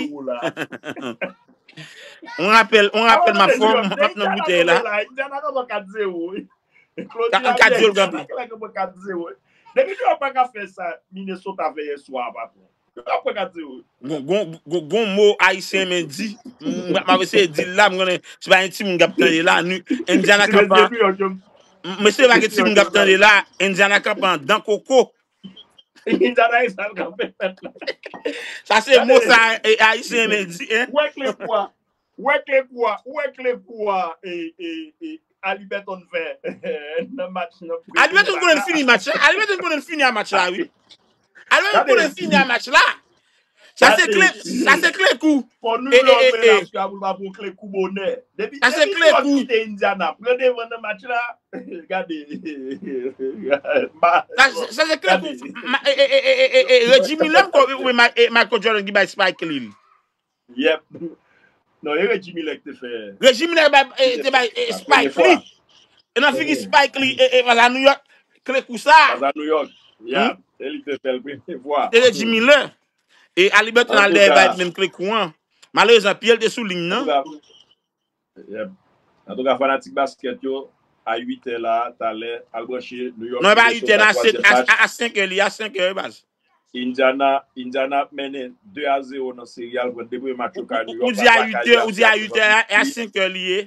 Yon rapèl, yon rapèl, ma fòm, m ap nan boutèy la. Indiana nan kat zewo. Claudio Claudio Albier, Indiana ki la gen kat zewo. Depi New York pa ka fè sa Minnesota fè yè swa, patwon. Yo ap pran kat zewo. Gon, gon, gon, gon mo ayisyen men di. M, m ap eseye di l la, m konnen se pa yon timoun k ap tande la. Indiana kanpe. Mesye, pa gen timoun k ap tande la. Indiana kanpe anndan koko. Indiana e sa l kanpe fèt la. Sa se mo sa, e, ayisyen men di, en. Wè kle kwa. Ou wè kle kou a, ou wè kle kou a, e, e, e, Haliburton fè nan match nan. Haliburton konnen l fini match la. Haliburton konnen l fini a match la, wi. Haliburton konnen l fini a match la. Sa se kle, sa se kle kou. Fò New York menase a pou l pa pran kle kou bonè. Depi, depi New York kite Indiana, pran devan nan match la. Gade. Sa, sa se kle kou. Reggie Miller, Michael Jordan ki bay Spike Lee. Yep. Non, e Reggie Miller ki te fè. Reggie Miller bay, e, te bay, e, Spike Lee. E nan figi Spike Lee, e, e, fas a New York, kle kou sa. Fas a New York. Yeah. Se li ki te fè l premye fwa. Se Reggie Miller. E Haliburton al dèyè bay menm kle kou an. Malerezman, pye l te sou liy nan. Yep. Antouka, fanatik baskèt yo, a uit è la, talè, al branche New York. Non, e pa uit è, nan a, a, a senk è li, a senk è, baz. Indiana, Indiana ap mennen de a zewo nan seri a, l pran de premye match yo kay New York. Ou di a uit è, ou di a uit è, a senk è li ye.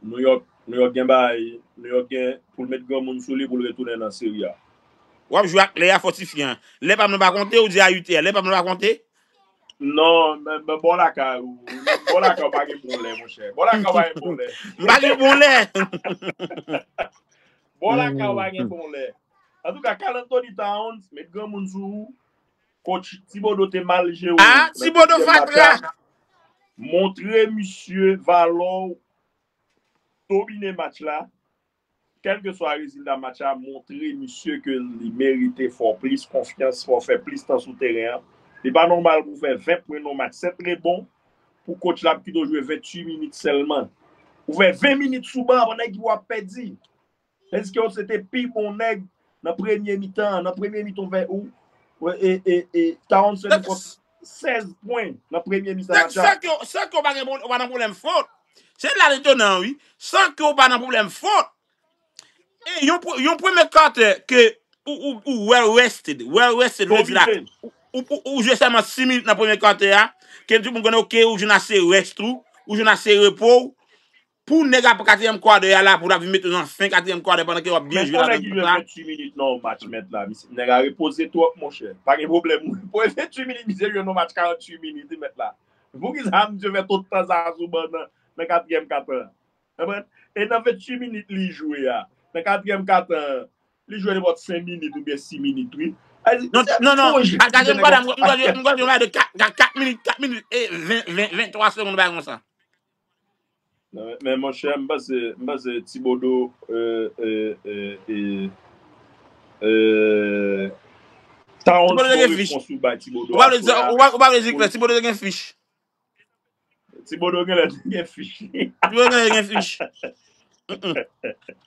New York, New York gen bagay, New York gen pou l met granmoun sou li pou l retounen nan seri a. W ap jwe ak lè a fòtifye an. Lè pa m nan pa konte, ou di a uit è, lè pa m nan pa konte. Non, men, men bò lakay ou, bò lakay ou pa gen bon lè, monchè. Bò lakay ou pa gen bon lè. M pa gen bon lè. Bò lakay ou pa gen bon lè. Antouka, Karl Anthony Towns, met granmoun sou ou. Coach Thibodeau te mal jere. Ah, Thibodeau fatra. Montre misye valè w, domine match la. Kèlkeswa rezilta match la, montre misye ke li merite fè w plis konfyans, fè w fè plis tan sou teren an. Li pa nòmal pou w fè ven pwen nan match, sèt rebon, pou coach la ap kite w jwe venntuit minit sèlman. Ou fè ven minit sou ban pandan ekip ou ap pèdi. Tandis ke se te pi bon nèg nan premye mitan, nan premye mitan vè ou, e, e, e, Towns fè nou kont sèz pwen nan premye mitan match la. San ke w pa gen, w pa nan pwoblèm fot. Se la l etonan, wi. San ke w pa nan pwoblèm fot. E yon, yon premye katè ke ou, ou, ou well rested. Well rested, vle di la, ou, ou, ou, ou jwe sèlman sis minit nan premye katè a, ke tout moun konnen, oke, ou jwenn ase rest ou, ou jwenn ase repo w, pou nèg ap katriyèm kwadè a la, pou l ap vin mete w nan fen katriyèm kwadè pandan ke w ap byen jwe ladan tout la. Venntuit minit nan yon match, mèt la, misye, nèg la repoze twòp, monchè. Pa gen pwoblèm, wi. Pou venntuit minit, misye jwe nan match karanntuit minit, wi, mèt la. Poukisa misye fè tout tan sa a sou ban nan, nan katriyèm katan an? Konprann? E nan venntuit minit li jwe a, nan katriyèm katan an, li jwe nenpòt senk minit oubyen sis minit, wi. Non, non, non. Al katriyèm katan, m kwè, m kwè, m kwè, m kwè de kat, kat, kat minit, kat minit, e ven, ven, venntwa segonn, bagay konsa. Non, men, men monchè, m panse, m panse Thibodeau, e, e, e, e, e, Towns bon repons ou bay Thibodeau aswè a. Ou pa vle di klè, Thibodeau te gen fich. Thibodeau genlè te gen fich. Thibodeau genlè te gen fich.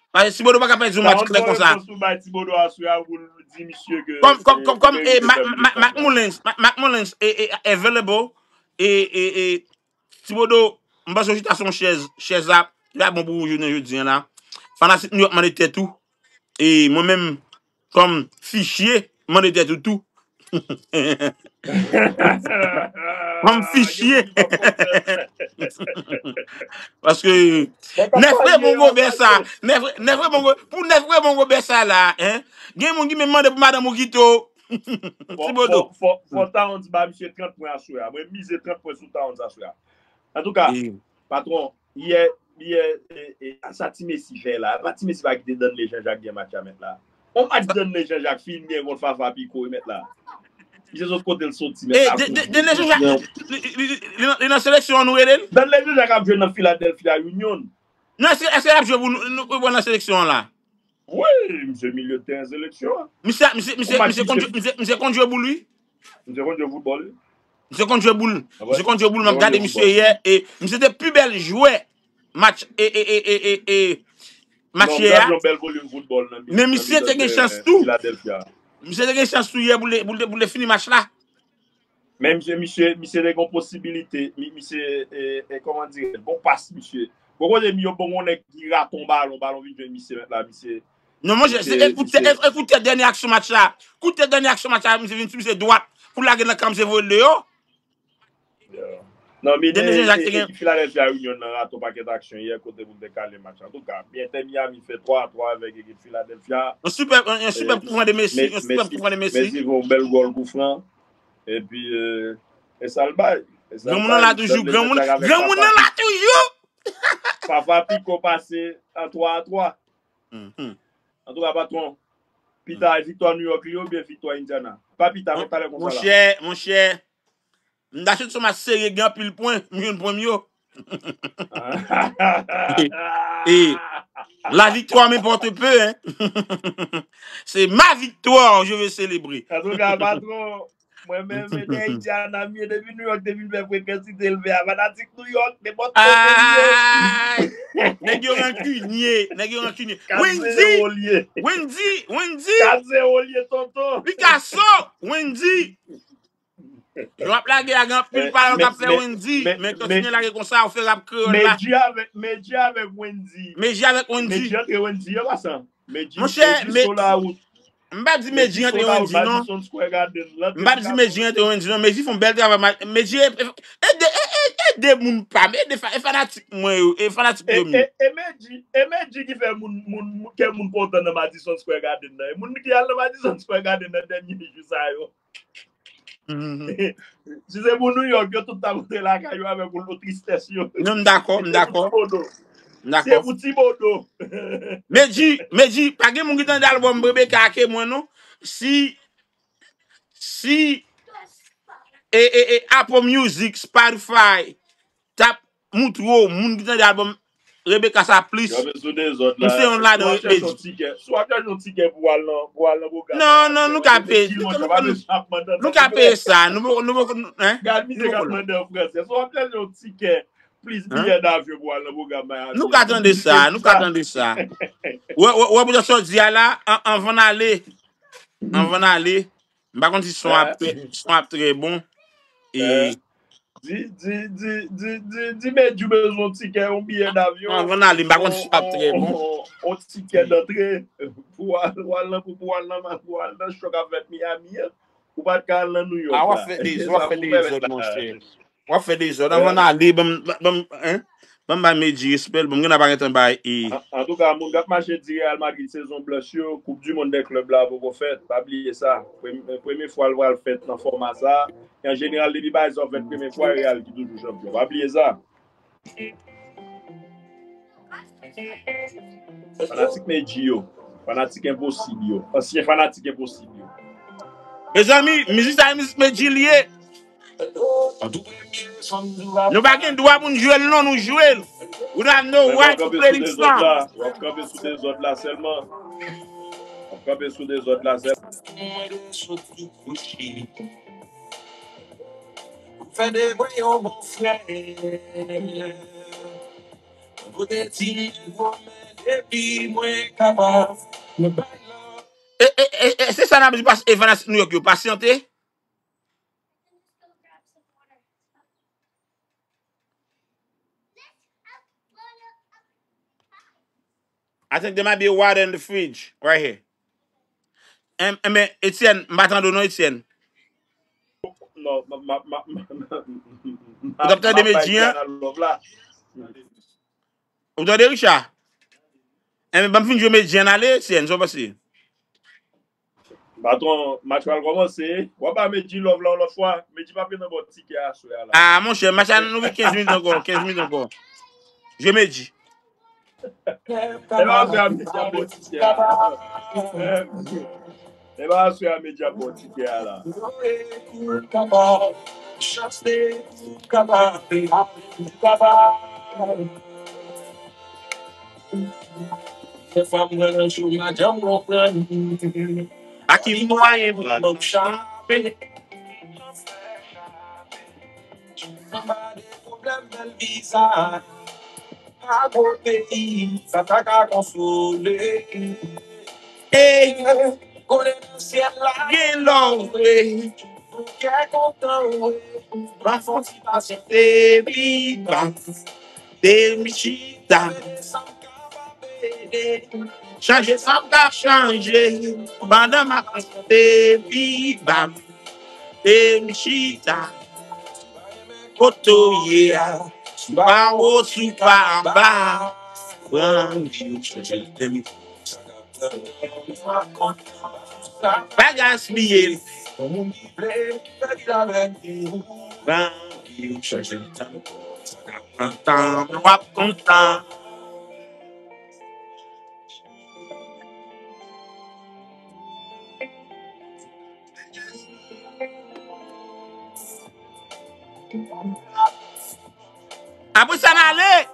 Paske Thibodeau pa ka pèdi yon match klè konsa. Towns bon repons ou bay Thibodeau aswè a pou l di misye ke, kòm, kòm, kòm, kòm, e, Mac Mullens, Mac Mullens e, e, available, e, e, e, Thibodeau, m panse w chita sou yon chèz, chèz la, li pa bon pou ou jounen jodi a la. Fanatik New York mande tèt ou. E mwen menm, kòm fichye, mande tèt ou tou. Kòm fichye. Paske nèf Raymond Gobert sa, nèf, nèf Raymond Go-, pou nèf Raymond Gobert sa la, en, gen moun ki menm mande pou madanm ou kite w. Fò, fò, fò, fò Towns ba misye trant pwen aswè a. Mwen mize trant pwen sou Towns aswè a. Antouka, patwon, yè, yè, e, e, sa Ti Messi fè la, pa Ti Messi pa kite Danley Jean-Jacques gen match la, mèt la. On match Danley Jean-Jacques fin byen kont Fafa Picault, mèt la. Misye sot kote l soti, mèt la. Danley Jean-Jacques, li, li nan seleksyon an, nou rele l? Danley Jean-Jacques ap jwe nan Philadelphia Union. Non, èske, èske l ap jwe pou nou, nou, nou pran nan seleksyon an la? Wi, misye milye de teren seleksyon an. Misye, misye, misye, misye konn jwe, misye, misye konn jwe boul, wi. Misye konn jwe foutbòl, wi. Misye konn jwe boul. Misye konn jwe boul, m ap gade misye yè, e misye te pi bèl jwè match, e, e, match yè a. Men misye te gen chans tou. Misye te gen chans tou yè pou l, pou l, pou l fini match la. Men misye, misye, misye te gen posibilite, mi-, misye, e, e, kòman dire, bon pas, misye. Bon kote, yo bon, yon nèg ki rate yon balon, balon vin jwenn misye, mèt la, misye. Non, monchè, se, ekoute, e, ekoute dènye aksyon match la. Koute dènye aksyon match la, misye vin sou misye dwat pou lage nan kan, misye voye l deyò. Non, men ekip Philadelphia Union nan rate yon pakèt aksyon yè kote pou l te kale match la. Antouka, Inter Miami fè twa a twa avèk ekip Philadelphia. Yon sipèb, yon, yon sipèb koufran de Messi, yon sipèb koufran de Messi. Messi fè yon bèl gòl koufran. Epi, e, e sa l bay. Granmoun nan la toujou, granmoun, granmoun nan la toujou. Fafa Picault pase an twa a twa. Antouka, patwon, pita, viktwa New York li oubyen viktwa Indiana? Pa pita, men talè konsa la. Monchè, monchè, m ta sot sou match serye, gen anpil pwen, m jwenn pwen m yo. E, e, la victoire m'importe peu, hein. C'est ma victoire, je vais célébrer. Antouka, patwon, mwen menm, e de Indiana m ye, depi New York te vin fè frekansite l vè a, fanatik New York, nenpòt kote m ye. Nèg yo rankinye, nèg yo rankinye. Wendy, Wendy, Wendy. Kat zewo l ye, tonton. Picasso, Wendy. Yo ap lage a, gen anpil pawòl k ap fè Wendy, men kontinye lage konsa, ou fè rap kreyòl la. Medji avèk, Medji avèk Wendy. Medji avèk Wendy. Medji antre Wendy an pasan. Monchè, m p ap di Medji antre Wendy non. M p ap di Medji antre Wendy non. Medji fè yon bèl travay. Ede, e, e, ede moun pa m, ede fa-, e fanatik mwen yo, e fanatik yo m ye. E, e, e Medji, e Medji ki fè moun, moun, moun, kè moun kontan nan Madison Square Garden nan. E moun ki al nan Madison Square Garden nan dènye jou sa yo. Si se pou New York, yo tout ta monte lakay yo avèk yon lo tristès yo. Non, m dakò, m dakò. M dakò. Se pou Thibodeau. Medji, Medji, pa gen moun ki tande albòm Rebecca ake mwen non. Si, si, e, e, e, Apple Music, Spotify, t ap moutre w moun ki tande albòm Rebecca sa plis. M se youn ladan yo. Si w ap chèche yon tikè, si w ap chèche yon tikè pou al nan, pou al nan Boca. Non, non, nou ka peye. Nou ka peye sa. Nou, nou, nou, hein? Gad misye k ap mande an fransè. Si w ap chèche yon tikè plis biyè davyon pou al nan pwogram Miami an. Nou ka tande sa, nou ka tande sa. Wè, wè, wè, pou sa w di a la, an- anvan n ale, anvan n ale, m pa konn si son ap trè, son ap trè bon. E Di, di, di, di, di, di Medjy bezwen yon tikè, yon biyè davyon, anvan n ale, m pa konn si son ap trè bon. Yon, yon, yon tikè dantre pou al, pou al nan, pou, pou al nan, pou al nan show k ap fèt Miami an. Ou pa t ka al nan New York la. A, w ap fè dezòd, w ap fè dezòd, monchè. W ap fè dezòd. Anvan n ale, ban m, ban m, hein? Ban m bay Medjy respè l, bon, m gentan pa gentan bay e. An, antouka, moun k ap mache di Real Madrid sezon blanch yo, Coupe du Monde des clubs la poko fèt, pa bliye sa. Premye, premye fwa l pral fèt nan fòma sa. E an jeneral, depi bagay sa yo fèt premye fwa, Real ki toujou chanpyon. Pa bliye sa. Fanatik Medjy yo, fanatik Enposib yo, ansyen fanatik Enposib yo. Mezanmi, mizik sa, mizik Medjy li ye. Nou pa gen dwa pou n jwe l non, nou jwe l. We don't have no right to play this song. W ap kanpe sou dezòd la sèlman. W ap kanpe sou dezòd la sèlman. Fè de mwen yon bon frè. Mwen pote ti mwen depi mwen kapab. Mwen bay love. E, e, e, e, se sa n ap di, pas-, e fanatik New York yo, pasyante. I think there might be a water in the fridge right here. Em, em, Etienne, m pa tande w non, Etienne. Non, ma, ma, ma, ma, ma, ou t ap tande Medjy an? Ou tande, Richard? Enben, ban m fin jwe Medjy an ale, Etienne, sa w panse? Patwon, match pral kòmanse. W ap ba Medjy love la yon lòt fwa. Medjy p ap gen nan bò tikè aswè a la. Ah, monchè, match la nou gen kenz minit ankò, kenz minit ankò. Jwe Medjy. E pa aswè a Medjy ap bò tikè a. E pa aswè a Medjy ap bò tikè a la. A ki mwayen pou m chape? Anba de pwoblèm bèl viza. Pa gwo peyi, sa ta ka konsole. Ey, konnen nan syèl la gen lò vre. Pou kè kontan vre. Ban fon ti pasyante, viva. Te m chita. Chanje sa m ka chanje. Pandan m ap chante, viva. Te m chita. Kote w ye a, si w pa anwo, si w pa anba, pran vi w chanje l. Te m pa gaspiye l. Pran vi w chanje l. Sa ka pran tan, men w ap kontan. Apre sa, n ale.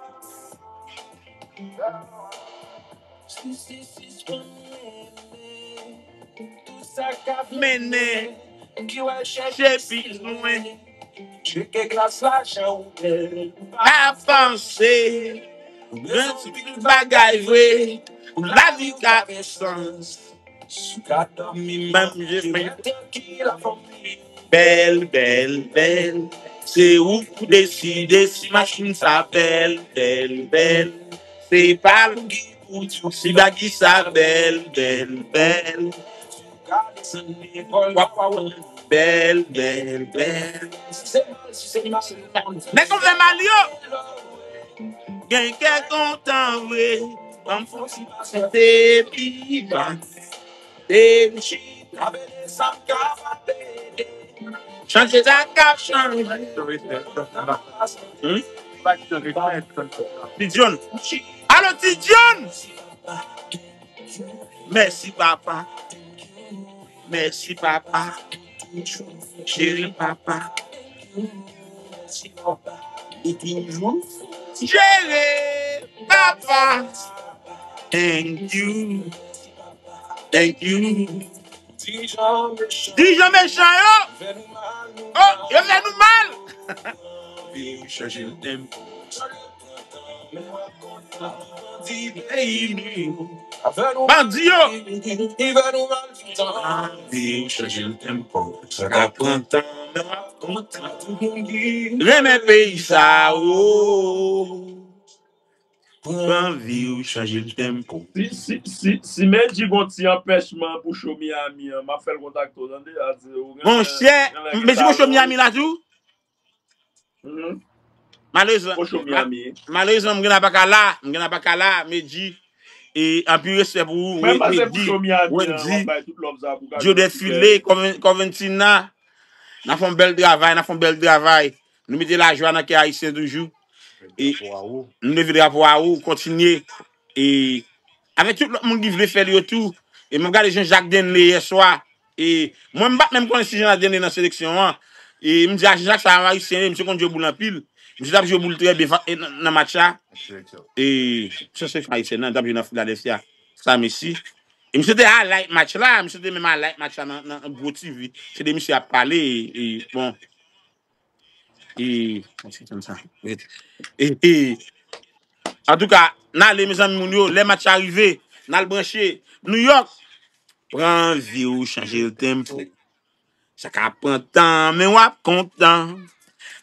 Tout sa k ap mennen, ki w al chèche pi lwen. Tcheke glas la, jan ou bèl. Pa panse, gen anpil bagay vre. Pou lavi ka gen sans. Si w ka dòmi, menm je mwen. Bèl, bèl, bèl. Se ou pou deside si machin sa bèl, bèl, bèl. Se pa m ki pou di w si bagay sa bèl, bèl, bèl. W ap wè bèl, bèl, bèl. Nèg konn fè mal yo. Gen kè kontan vre. Ban m fon ti pase depi ba. Depi chita. Chanje sa k ap chanje. Hmm? Ti John. Alo, Ti John! Mèsi, papa. Mèsi, papa. Cheri, papa. Ou toujou jere, papa. Thank you. Thank you. Dirijan mechan yo. Oh, yo fè nou mal. Chanje tempo. Bandi yo! Renmen peyi sa, o. Pran vi w, chanje l tenpo. Si, si, si, si Medji gon ti anpèchman pou show Miami an, m ap fè l kontakte w, tande? A di ou gen, Monchè, gen lè Medji gon show Miami la tou? Mhm. Malerezman, Gon show ma- Miami. Malerezman, m gen pa ka la, m gen pa ka la, Medji. E anpil respè pou ou, Mwen pase pou Medji, show Miami an, Wendy, w ap bay tout love sa pou Joe Kado Defile, Fidèl. Coven- Coventina. N ap fè yon bèl travay, n ap fè yon bèl travay. Nou mete lajwa nan kè ayisyen toujou. E nou leve drapo a ou, kontinye. E avèk tout lòt moun ki vle fè l yo tou. E m ap gade Jean Jacques Denley yè swa. E mwen, m pa t menm konnen si Jean Jacques Denley nan seleksyon an. E m di a Jean Jacques sa yon ayisyen, misye konn jwe boul anpil. Misye t ap jwe boul trè byen fa- e nan, nan match la. E se seleksyon ayisyen nan, t ap jwe nan Philadelphia. Sa Messi. E misye te highlight match la, misye te menm highlight match la nan, nan gwo T V. Se de misye ap pale, e, e, bon. E, e, e, Antouka, n ale, mezanmi, moun yo, lè match la rive, n al branche. New York, pran vi w, chanje l tenpo. Sa ka pran tan, men w ap kontan.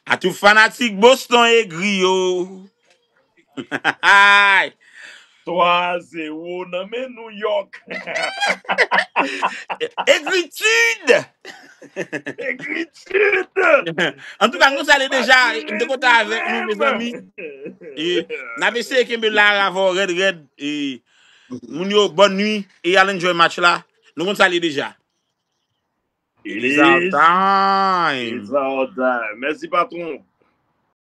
A tout fanatik Boston egri yo. Twa zewo nan men New York. Egritid! Egritid! Antouka, nou salye deja, m te kontan avèk nou, mezanmi. E n ap eseye kenbe la avè w rèd, rèd. E moun yo, bòn nwi. E al enjoy match la. Nou konn salye deja. It's our time. It's our time. Mèsi, patwon.